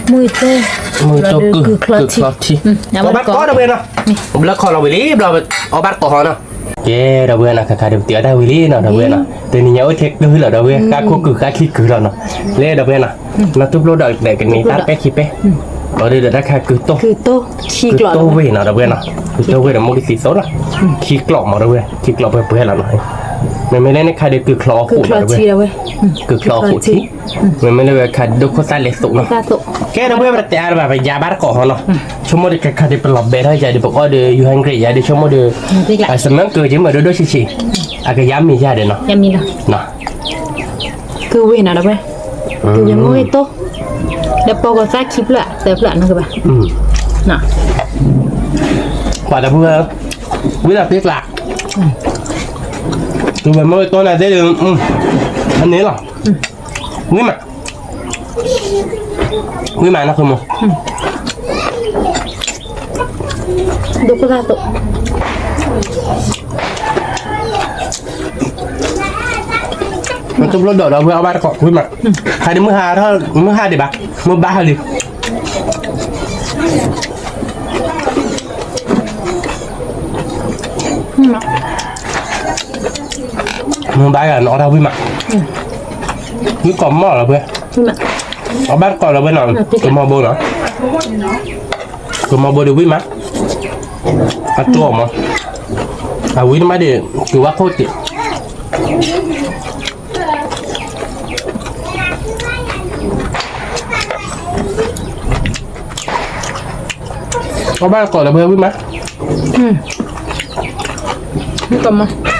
မုၢ်တိၢ်, မုၢ်တိၢ်ကုၢ်, ကုၢ်ချီထံ, အီၣ်ဘၣ်တကိးဒီပုၢ်ဝဲၢ်နီၤ, ဘျီခီလီၤဝံၤလံ ဘျီအီၣ်ဘၣ်တကိးဃီနီၤ, ကဲဒီပုၢ်ဝဲၢ်နီၤ ခါခါဒီးပတုၤအီၣ်တၢ်ဝံၤလံနီၤ ဒီပုၢ်ဝဲၢ်နီၤ, တနံၤညါအိၣ်ထဲကုၢ်လီၤဒီပုၢ်ဝဲၢ်, ဃါခိၣ်ကုၢ်ဃါခံကုၢ်လီၤနီၤ, လၢဒီပုၢ်ဝဲၢ်နီၤ, နီၢ်တူၢ်ဖျိဒီးကန့ၢ်တၢ်ပဲာ်ခံပဲာ်, ဒီးဒုးဒီးတၢ်ခါကုၢ်တိၢ်, ကုၢ်တိၢ်ဝ့ၢ်နီၤ ဒီပုၢ်ဝဲၢ်နီၤ, ကုၢ်တိၢ်ဝ့ၢ်ဒီးမိၢ်ကသံသိးနီၤ, ခံကျိးမးဒီပုၢ်ဝဲၢ်, ခံကျိးပှဲၤပှဲၤလီၤနီၤ, မ့မ့ၢ်လၢန့ၣ်ခါဒီးကုၢ်ချီအီၣ်ဃိၣ်, ကုၢ်ချီအီၣ်ဃိၣ်ထံ, မ့မ့ၢ်လၢဝဲခါဒိၣ်ခိၣ်သၣ်လဲၣ်သိးနီၤ, ကဲဒီပုၢ်ဝဲၢ် ပတတဲအါတဘၣ် ပယၤဘၣ်တကိးဃီနီၤ, ဆိကမိၣ်ဒီးခါခါဒီးပလီၤဘဲထီၣ်ယၤဒီး ပအီၣ်ဒီး ယူၤဟဲကရံး ယၤဒီးဆိကမိၣ်ဒီး, အစမၢကုၢ်က့မ့ၢ်ဒိၣ်ဒိၣ်ဆံးဆံး, အကယၤမံၤယၤဒီးနီၤ, ကုၢ်ဝ့ၢ်နီၤဒီပုၢ်ဝဲၢ်, ကုၢ်ဝ့ၢ်မိၢ်ဂ့ၤတိၢ်, ဒီးပိာ်ကီၤသၣ်ခံဖျၢၣ်သၢဖျၢၣ်နီၤကဘၣ်, ပှၤဒီပုၢ်ဝဲၢ်, ဝံၤဒီးတံၢ်ကျါ, ကုၢ်ဝ့ၢ်မိၢ်ဂ့ၤတိၢ်န့ၣ်သ့ၣ်ဒီး, အန့ၣ်လီၤ, ဝံၤမး ဝံၤမးနီၢ်ခိမိၢ်, ဒိၣ်ခိၣ်သၣ်သိး, နီၢ်တူၢ်ဖျိဒီးဒီပုၢ်ဝဲၢ် အီၣ်ဘၣ်တကိး ဝံၤမး, ခါဒုးမုၢ်ဟါထီၣ် မုၢ်ဟါဒံးဘၣ်, မုၢ်ဘၣ်ဟါလံ မုၢ်ဘၣ်ဂၤနီၤ အီၣ်တၢ်ဝံၤမး, ဝံၤကိးမီၢ်လီၤဝဲ, အီၣ်ဘၣ်ကိးလီၤဝဲနီၤ, ကမီၤဘိနီၤ, ကမီၤဘိဒီးဝံၤမး, အတိၢ်မး, အဝံတမါဒံး ကဝါခိၣ်စဲး အီၣ်ဘၣ်တကိးဒီးဖဲဝံၣ်မး, မ့ၢ်ကမၤ မ့ၢ်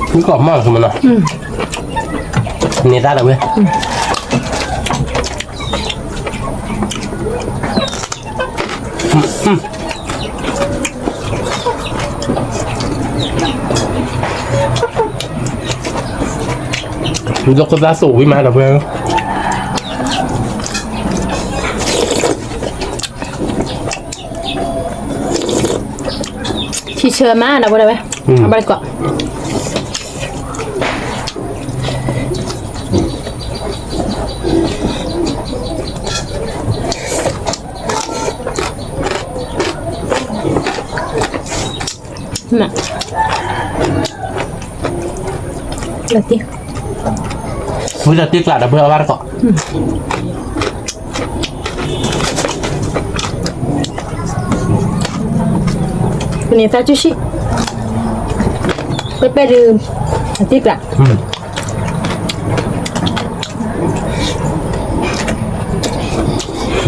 ကီၢ်မီၢ်လီၤမနီၤ, န့ၢ်သါဒီးဝဲ ဒိခိၣ်သၣ်သိၣ်ဝံၣ်မးဒီးဖဲ ထံဆၢမးဒီးဝဲဒၣ်ဝဲ, အဘၣ်တကိး ဝံၤဒီးတ့ကျးဒီးဖဲအဘၣ်တကိး ပန့ၢ်သါစုဆံၣ်, ပပဲဒုး, အတ့ကျး,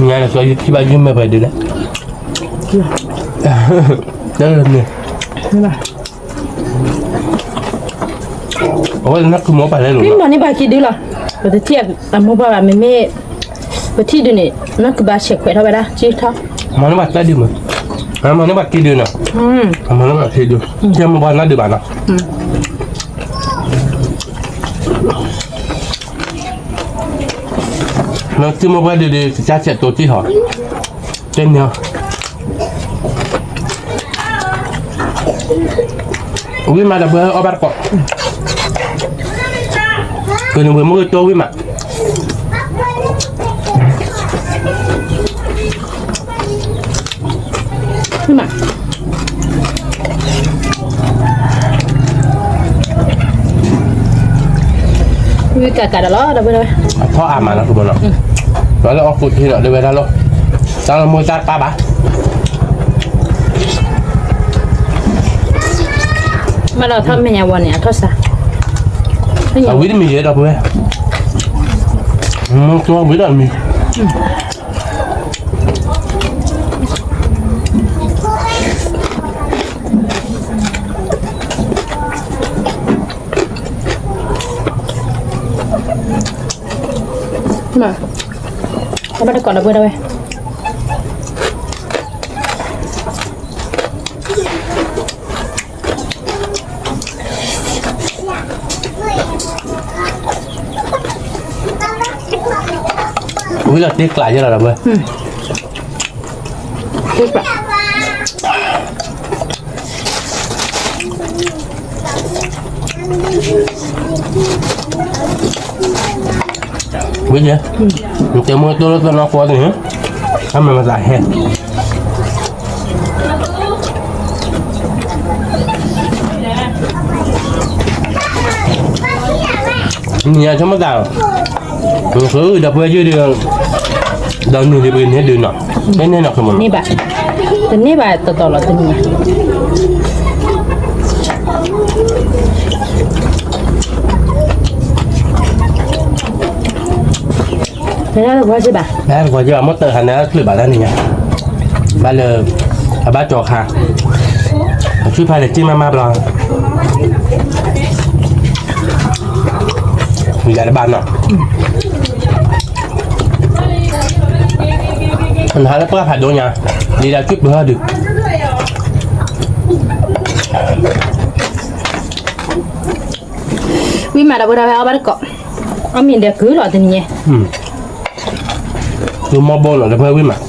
ညါန့ၣ် ကယုထံဘၣ်ယုမဲာ်ပှဲၤဒုးလဲၣ်, တၢ်န့ၣ် အဝဲနၢ်ကုမိၢ်ပၢ်လဲၣ်လိၤလီၤ, မ့ၢ်မၤန့ၢ်ဘၣ်က့ၤဒုးလီၤ, ပတထံၣ်အမိၢ်ပၢ်ဘၣ် မ့မ့ၢ် ပထံၣ်ဒုးန့ၣ် နၢ်ကုဘၣ်ဆဲးခွဲးထီၣ်ဝဲဒၣ် ကၠံထီၣ်, မၤန့ၢ်ဘၣ်တၢ်ဒုးမး, မၤန့ၢ်ဘၣ်က့ၤဒုးနီၤ, မၤန့ၢ်ဘၣ်က့ၤဒုး, ကဲမိၢ်ပၢ်နၢ်ဒုးဘၣ်နီၤ, နသုမိၢ်ပၢ်ဒုးဒုး ကစၢ်ဆဲးတိၤကံၢ်ဟီ, တဲန့ၣ် ဝံၣ်မးဒီးဖဲအီၣ်ဘၣ်တကိး, ကနဝံၤမ့ၢ်ကတိၤဝံၣ်မး, ဝံၣ်မး ဝံၣ်ကးကးဒီးလီၤ ဒီပုၢ်ဝဲၢ်, အထီၣ်အါမးလီၤ ကဘီလီၤ, လီၤလၢအီၣ်ကူးထံလီၤ ဒ်ဝဲဒၣ်လီၤ, တၢ်လၢမိၢ်တၢ်တပၢ်ဘၣ်, ဘၣ်လီၤထီၣ်မဲာ်ညါဝီၤန့ၣ် အထီၣ်စၢ်, အဝံၣ်တမံၤယဲ ဒီပုၢ်ဝဲၢ်, မ့ၢ်ကဝံၣ်ဒီးတမံၤ အဘၣ်တကိးဒီပုၢ်ဝဲၢ်, ဝံၤလီၤတ့ကျးယဲလီၤဒီပုၢ်ဝဲၢ်, တ့ကျး ဝံၤယဲ, နတဲမိၢ်တိၢ်လၢသနီၢ်ကွီၢ်န့ၣ်, အမဲာ်မသးဟဲ, နံၤညါဆိကမိၣ်သး, နဃုဒီပုၢ်ဝဲၢ်ယုၢ်ဒီး, ဒီးနုာ်လံပကန့ၢ်ဒုးနီၤ, တန့ၢ်နီၤ ကမၤန့ၢ်ဘၣ်, တန့ၢ်ဘၣ်တတီၤလီၤတနံၤညါ တဂၤတကွီၢ်က့ဘၣ်, တဂၤတကွီၢ်က့ဘၣ် မ့ၢ်တဟးန့ၣ် အချုးဘၣ်တၢ်န့ၣ်ညါ, ဘၣ်လၢ အဘၣ်ကၠီခါ, အဆူၣ်ဖးလဲၣ်က့မးမးဘျီ, မုၢ်ယၤတဘၣ်နီၤ, နဟးလၢပှၢ်ဖးဒိၣ်ညါ, လံဒၣ်ဆူၣ်ပၢၤဟီၣ်ဒုး ဝံၣ်မးဒီပုၢ်ဝဲၢ် အီၣ်ဘၣ်တကိး, အီၣ်မ့ၤဒီးကုၢ်လီၤတနံၤညါ, ကုၢ်မီၢ်ဘိနီၤ ဒီပုၢ်ဝဲၢ်ဝံၣ်မး, ကုၢ်သ့ဝံၣ်မး, ဒီပုၢ်ဝဲၢ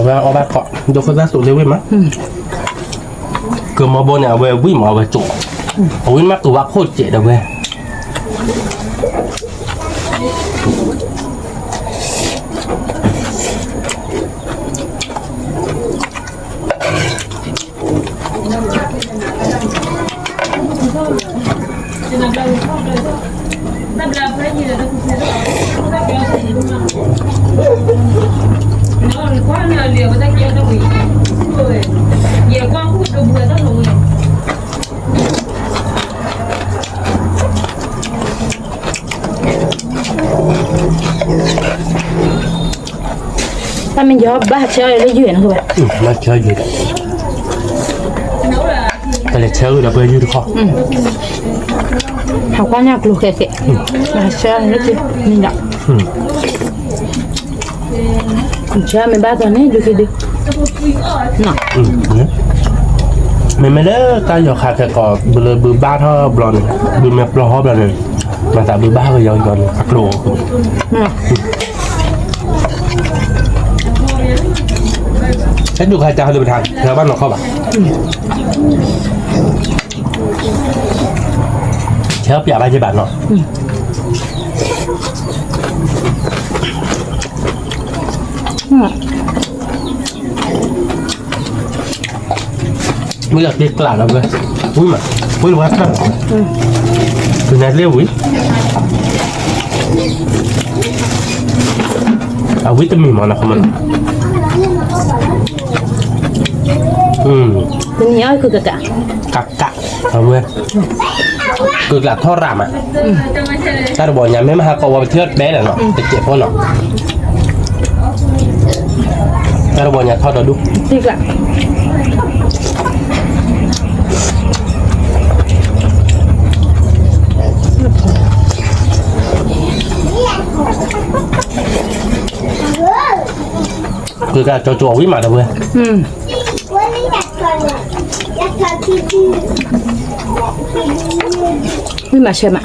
်အီၣ်ဘၣ်တကိး, ဒိခိၣ်သၣ်သိၣ်သ့ဝံၣ်မး, ကုၢ်မီၢ်ဘိန့ၣ် အဝဲဝံၣ်မး အဝဲကၠိ, အဝံၣ်မးကုၢ်ဝါခိၣ်စဲးဒီပုၢ်ဝဲၢ် ယဘၣ်ဆၢလၢယုၢ်နီၤ, ဘၣ်ဆၢယုၢ်, ကလဲၤဆၢဂ့ၤဒီးပှဲၤယုၢ်တခီ, ဟးကွၢ်ညၣ်ကျိၤဃဲဃဲ, ဘၣ်ဆၢလၢယုၢ်, ဆၢမ့ၢ်ဘၣ်သီန့ၣ် ဒုးခံဒုး, မ့မ့ၢ်လၢတၢ်ယီၤခးခဲကီး ဘုလၢဘုဘၣ်ထီၣ်ဘျီန့ၣ်, ဘုမ့ၢ်ပျီဟီဘျီန့ၣ်, မၤသးဘုဘၣ်ကယီကယီန့ၣ် အကျိၤအိၣ်, ဟဲဒုးခါကၢ်လၢပထါ ဆၢဘၣ်နီၢ်ခီဘၣ်, ဆၢပျးဘၣ်ယဘၣ်နီၤ, ဝံလီၤတ့ကျးလီၤဝဲ, ဝံမး, ဝံလီၤဝဲတၢ်, ကနၣ်လၢဝံ, အဝံတမံၤမးနီၤ, တနံၤအံၤကကး, ကကး, အဝဲ ကုၢ်ကျးထီၣ်ရၣ်မး, တၢ်တဘီညါမ့ၢ်မဟါကီးဝဲပထံၣ်အီၤတဘဲလၢၤနီၤ တစဲးဖိနီၤ, တၢ်တဘီညါထီၣ်ဒီးဒူၣ်, ကုၢ်ကျးကၠီကၠီဝံမးဒီးဝဲ ဝံမးဆၢမး,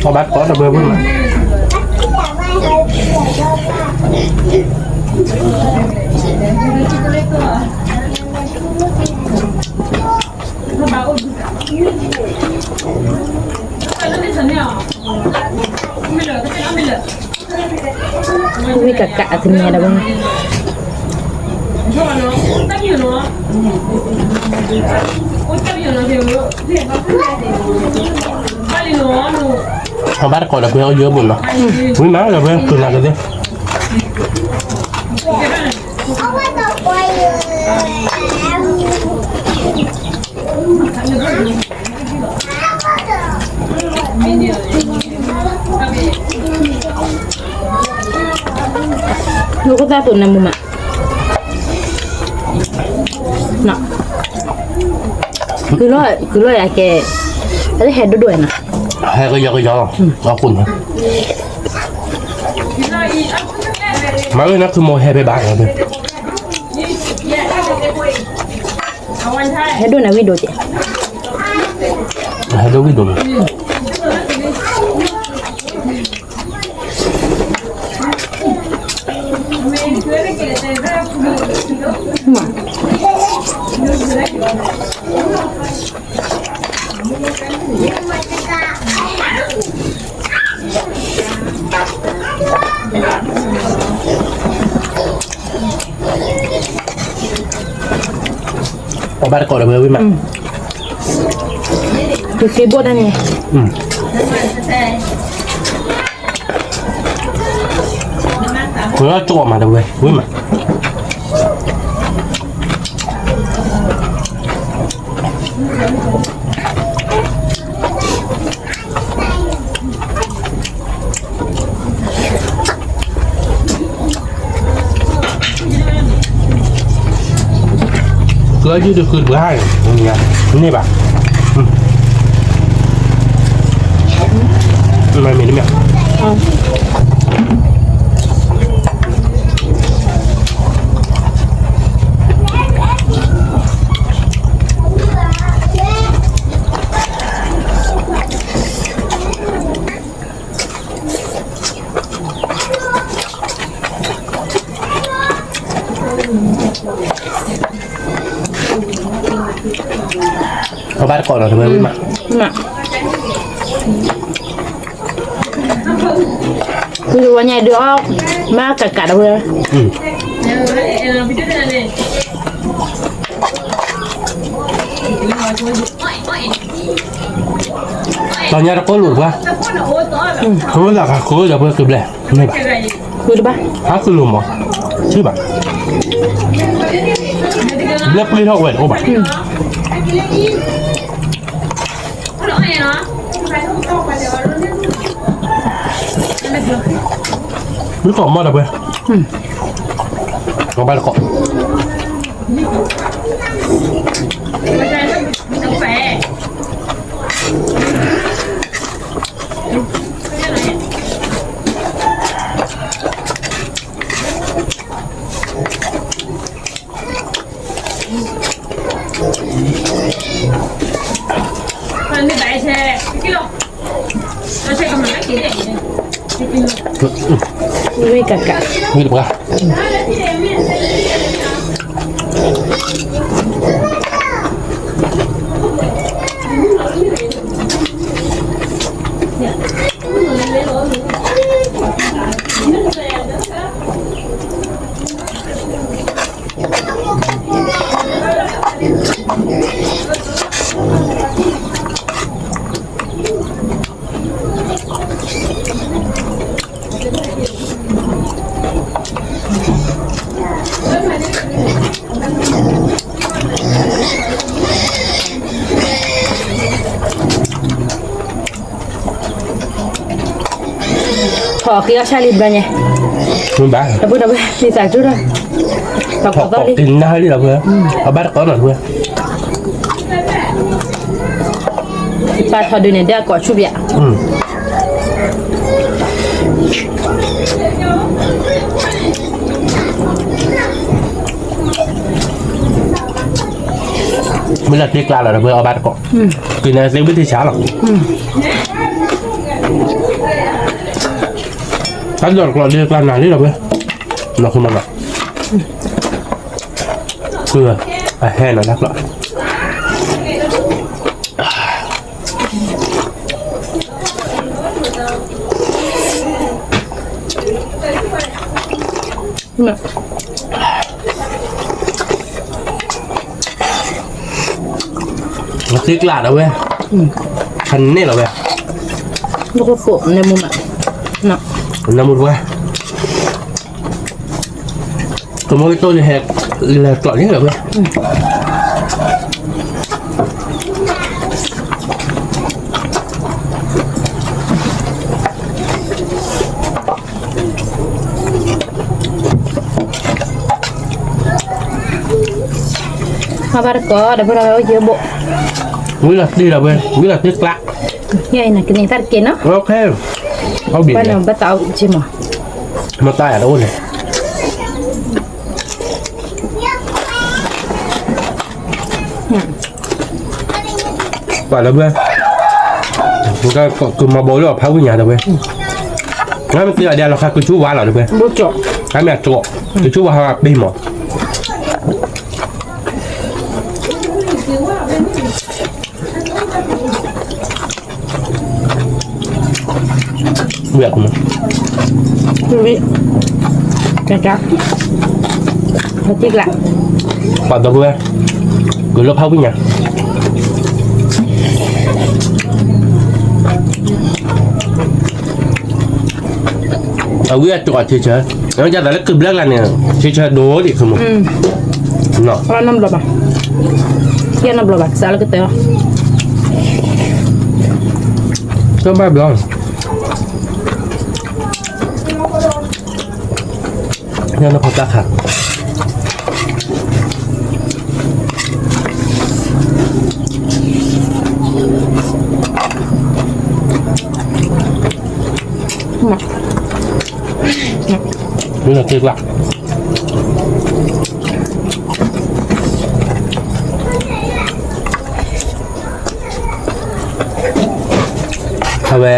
အဘၣ်ကိးဒီးဝဲဝံမး, ဝံကကးအသန့ၤဒီးဝဲ, အဘၣ်တကိးဒီးပှဲၤအီၣ်ယၢဘိနီၤ, ဝံမးဒီးပှဲၤ ကုၢ်နၤကသ့ နကသးသိးနမုာ်မး, ကုၢ်လီၤယၤကဲ, အလၢဟဲဒိၣ်ဒိၣ်ဝဲနီၤ, ဟဲကယီကယီလီၤ, အဃိန့ၣ် မၤဝဲနၤခုမိၢ်ဟဲဖဲဘၣ်, ဟဲဒိၣ်န့ၣ်ဝံၣ်ဒိၣ်ကဲ, ဟဲဒိၣ်ဝံၣ်ဒိၣ်န့ၣ် ပဘၣ်တကိးဒီးဝဲဝံၣ်မး, ယစံးဘိၣ်တၢ်န့ၣ်, ဝဲကၠီမးဒီးဝဲဝံၣ်မး ကယုၢ်တခုတပှၢ်, န့ၢ်ဘၣ်, မ့ၢ်တမ့ၢ် အဘၣ်တကိးဒီးတဝဲဝံၣ်မး, မး, ဝံၤဝဲညါဒုးအီၣ်, မ့ၢ်ကးကးဒီးဝဲ, တၢ်ညါတကိးလိာ်တပှၢ်, ဃိသးခးဃိဒီးပှဲၤကဘျဲၣ်, ဃိတဘၣ်, ဟးဃုလိာ်မး, ထံၣ်ဘၣ်, ဘျဲၣ်ပျ့ၤထီၣ်ဝဲတအိၣ်ဘၣ်. မ့ၢ်ကိးမီၢ်ဒီးပှဲၤ, အဘၣ်တကိး, ဝံၤကးကး, ဝံၤတပှၢ်. ထီၣ်က့ၤအီၣ်ဆၣ်လံဘျီညါ, တဘၣ်, လံသးကၠူၣ်ဒီး, ထီၣ်က့ၤနၢ်လံလီၤပှဲၤ, အဘၣ်တကိးနီၤပှဲၤ, ပာ်ထီၣ်ဒုးန့ၣ် ဒဲအကိးဆူၣ်ပၠး မ့ၢ်လၢတ့ကျါလီၤဒီးပှဲၤအီၣ်ဘၣ်တကိး, က့ၤန့ၣ်သ့ဝံသ့ဆါလီၤ, တၢ်ဒိၣ်တကျိၤဒ့ကျါနၤလံလီၤပှဲၤ, နီၢ်ခိမနီၤ, အဟဲနီၤတၢ်ကျိၤ မ့ၢ်သ့ကျးဒီးဝဲ, ဖးန့ၣ်လီၤဝဲ, နမူတဝဲ, ကမိၢ်ကတိၢ်န့ၣ်ဟဲ, လဲၤကျိးန့ၣ်လီၤဝဲ. အဘၣ်တကိးဒီးပဝဲအိၣ်ယဘိ, ဝံလီၤတ့ဒီးဝဲ, ဝံလီၤတ့ကျး, ယဲအံၤနကန့ၢ်တၢ်တက့ၢ်နီၤ, ဘၣ်သးအိၣ်က့မး, မတၤယၤတအိၣ်န့ၣ် ပှၤလၢပှဲၤ, ကမၤဘီလၢဖးဝံၣ်ညါဒီးပှဲၤ, မ့ၢ်သ့အီၤဒ်လီၤခါကဆူဝါလီၤဒီးပှဲၤ, မ့ၢ်အကၠီ, ကဆူဝါဟးပ့ၤမး, ဝံၤ, ပှၤဒီပုၢ်ဝဲၢ်, ကလၢဖးဝံၣ်ညါ, အဝံၣ်အကၠီဆံဆၢ, ယသးလၢကဘျၢကျါန့ၣ်, ဆံဆၢဒိၣ်ဒံးခိၣ်မး, နီၢ်ဘျီဘၣ်, နီၢ်ဘျီဘၣ် ကစးလၢကတၢၢ်, ကဘၣ်ဘျီ ညါနဖိတၢ်ခါ, မ့ၢ်လီၤတ့ကျး, အဝဲ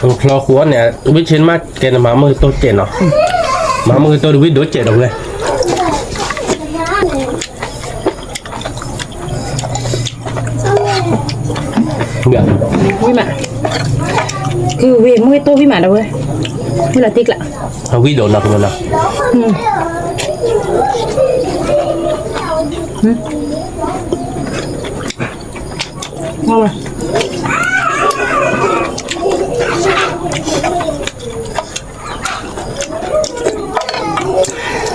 ချီဃိန့ၣ် ဝံၣ်ဆ့ၣ်မးကဲန့ၣ် မၤမုၢ်ကတိၢ်ကဲနီၤ, မၤမုၢ်ကတိၢ်တဝံၣ်ဒိၣ်ကဲဒီးဝဲ, ဝံၣ်မး, ကုၢ်ဝံၣ်မ့ၢ်တိၢ်ဝံၣ်မးဒီးဝဲ, မ့ၢ်လီၤတံၢ်ကျး, အဝံၣ်ဒိၣ်နီၤကမနီၤ, ဝံၣ်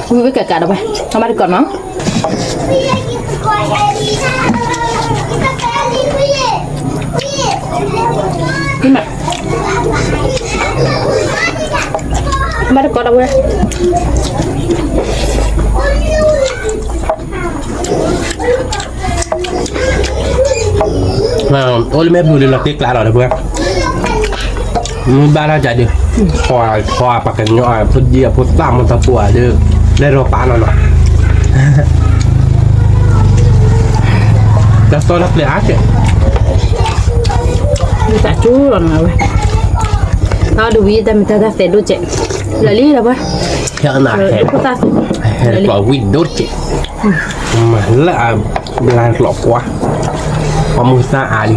ဝံၣ်ကးကးဒီးဝဲ, အမါတကိးနီၤ. မ့ၢ်မး, မ့ၢ်တကိးဒီးဝဲ. အိၣ်လၢမဲာ်ပူၤဒုးလီၤတံၢ်ကျးလီၤဒီးပှၤ, မ့ၢ်ဘၣ်တၢ်ကးဒုး, ပှၤပှၤပှၤကညီဖိဒံဖိသၣ်မီၢ်သပှၢ်ဒုး, လဲၤဒီးပာ်နီၤနီၤ, တၢ်သီတၢ်ကျဲအါကဲ, သးကၠူလီၤနီၤဝဲ, တၢ်ဒုးဝံၤတၢ်မ့ၢ်တၢ်သဲဒိၣ်ကဲ, လၢလံဒီးပှၤ, ဟဲနၤဟဲ, ဟဲကျီဝံၣ်ဒိၣ်ကဲ, မၤလၢအဘျါကျီကွၢ်, ပှၤမုၢ်သၣ်အါလံ,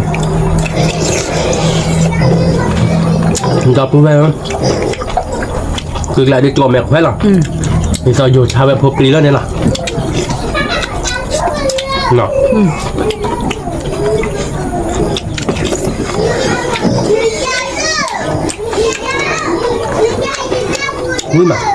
ဒီပုၢ်ဝဲၢ်, ကုၢ်ကျးဒုးကျီမဲာ်ခွဲလီၤ, ဒ်သိးယိၤဆါဝဲဖိပျံၤလီၤန့ၣ်လီၤ. ဝံၣ်မး,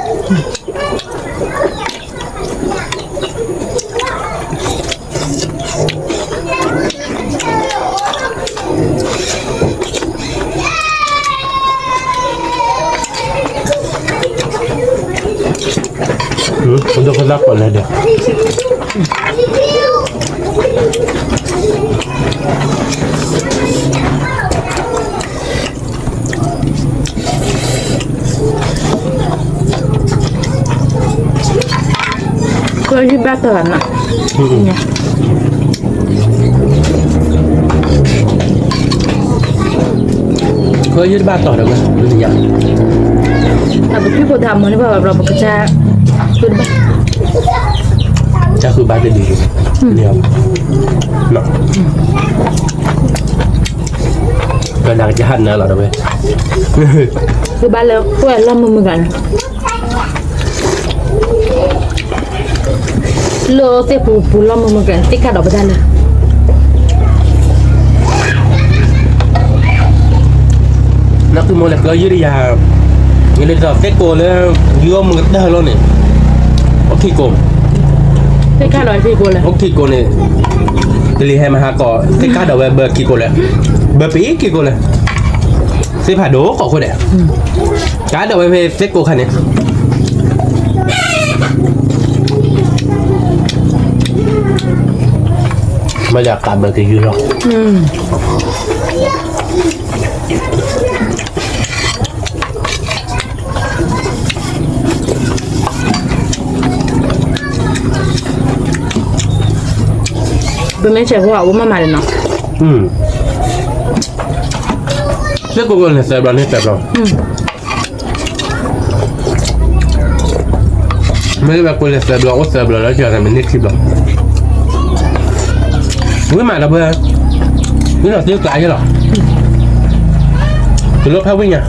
ဒိၣ်ကဒၣ်ပှၤလဲၤဒီး ကယုၢ်ဘၣ်တီၢ်, ကယုၢ်တဘၣ်တီၢ်ဒီးဝဲ, ပထံၣ်ဖိတၢ်မၤန့ၢ်ဘၣ်ဘၣ်ဘျီ ပကစၢ်, တၢ်ဃုဘၣ်တဒ်, ပနာ်ကစၢ်ဟးနၤလီၤဒီးဝဲ, ဃုဘၣ်လၢပှဲၤလီၢ်မုာ်မုာ်ဂၤန့ၣ် လၢသ့ၣ်ပူၤပူၤလီၢ်မုာ်မုာ်ကဲ သ့ၣ်ကၣ်ဒိးပတၢ်လၢ, နသုမိၢ်လဲၤကယုၢ်တယၤ, ယလၢသ့ၣ်ကိးလၢ ယိမုာ်ကတၢၢ်လီၤန့ၣ်, အိၣ်ခံကိး, သ့ၣ်ကၣ်ဒိးခံကိးလဲၣ်, အိၣ်ခံကိးန့ၣ်, တလံၤဟဲမဟါကီး သ့ၣ်ကၣ်ဒိးဝဲဘၢခံကိးလဲၣ်, ဘၢပံခံကိးလဲၣ်, သ့ၣ်ဖးဒိၣ်ကီးခိၣ်ဒဲး ကၣ်ဒိးဝဲဖဲသ့ၣ်ကိးခါန့ၣ်, မ့ၢ်ဒၣ်ကးဘၢကယုၢ်လီၤ, ပမ့ၢ်ဆဲးဖိအအိၣ်မးမးလီၤနီၤ, သ့ၣ်ကိးကိးန့ၣ်သၢဘျီန့ၣ်သၢဘျီ မ့ၢ်လၢပှၤကိးလဲၤသၢဘျီ အိၣ်သၢဘျီလၢကၠီၤန့ၣ် မ့ၢ်န့ၢ်ခံဘျီ, ဝံၣ်မးဒီးပှၤ, ဝံၣ်လီၤသ့ၣ်ကျးယဲလီၤ, တလိၣ်ဖးဝံၣ်ညါ,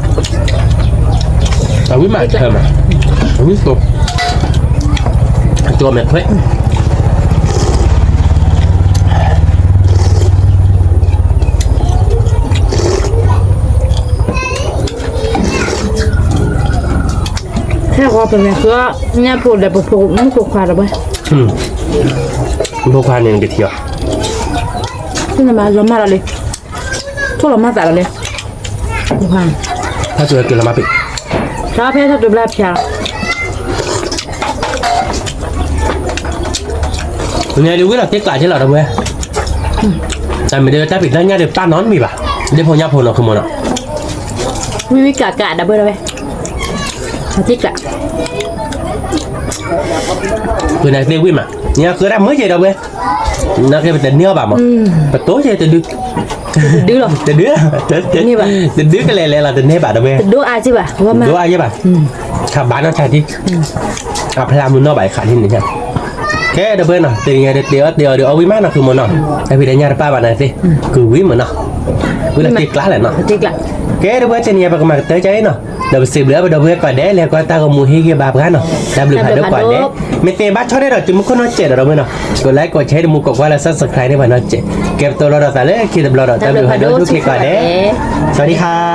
အဝံၣ်မးတၢ်မး, အဝံၣ်သိ, အကၠီမဲာ်ခွဲး ဟဲဃီပမဲာ်ဃီ, ညၣ်ဖိဒီးပဖိမုၣ်ဖိခွါဒီးဝဲ, ဖိခွါန့ၣ်ကထံၣ်အီၤ, နမၤလီၤမၢ်လီၤလံ, ထိၣ်လီၤမၢ်သးလီၤလံ, ဖိခွါ, ဖဲသုးဝဲက့ၤလီၤမၢ်ပ့ၤ, ဖဲထီၣ်တဘျါဖျါ န့ၣ်ဒုးဝံၣ်လီၤသ့ၣ်ကျးက့လီၤဒီးဝဲ, တၢ်မ့ၢ်ဒၣ်တၢ်ဖံးတၢ်ညၣ်ဒုးပာ်နီတမံၤဘၣ်, ဒ်ဖိညၣ်ဖိနီၤ ဃုမိၢ်နီၤ, ဝံၣ်ဝံၣ်ကးကးဒီးဝဲဒီးဝဲ, သ့ၣ်ကျး, ဃုန့ၣ်သ့ၣ်ဝံၣ်မး, ညါဃုဒၣ်မုၢ်ယဲၢ်ဒီးဝဲ, နာ်က့ပတန့ၢ်အီၤဘၣ်မး, ပတိၢ်ယဲၢ်တဒု, တဒုလီၤ, တဒု, တဒုကလဲၤလဲၤလီၤတန့ၢ်ဘၣ်ဒီးဝဲ, တဒိၣ်အါက့ဘၣ်, တဒိၣ်အါယဲၢ်ဘၣ်, ခးဘၣ်နီၢ်ဆါထံ, အဖျါမုၢ်နီၢ်ဘၣ်ခးထံန့ၣ်, ကဲဒီးဝဲနီၤ တနံၤညါတတဲအီၤတဲအီၤဒီးအီၣ်ဝံၣ်မးနီၤ ဃုမိၢ်နီၤ, တၢ်ဖံးတၢ်ညၣ်တပာ်ဘၣ်န့ၣ်သ့ၣ်, ဃုဝံၣ်မးနီၤ ဝံၤလီၤတ့ကျါလဲၣ်နီၤ, ကဲ ဒီပုၢ်ဝဲၢ် တနံၤအံၤ ပကမၤကတၢၢ်ကါအံၤနီၤ, ဒီးပစံးဘျုးပဒီပုၢ်ဝဲၢ်ကိးဂၤဒဲး လၢကွၢ်တၢ်ဂီၤမူဟ့ၣ်ဂံၢ်ဘါပှၤနီၤ, တၢ်ဘျုးဖးဒိၣ်ကိးဂၤဒဲး, မ့ၢ်သ့ဘၣ်ဆီၣ်ထွဲဒီး တုၤမူခိၣ်နီၢ်စဲးဒီး ဒီပုၢ်ဝဲၢ်နီၤ, ကိးlikeကိးshare တမူကိးကွၢ်လၢ subscribe န့ၢ်ပှၤနီၢ်စဲး, ကဲ ပတိၢ်လိာ်ဒီးသးလၢခံတဘျီဒီး တၢ်ဘျုးဖးဒိၣ်ဆူၣ်ချ့ကိးဂၤဒဲး, စဝၤဒံခါ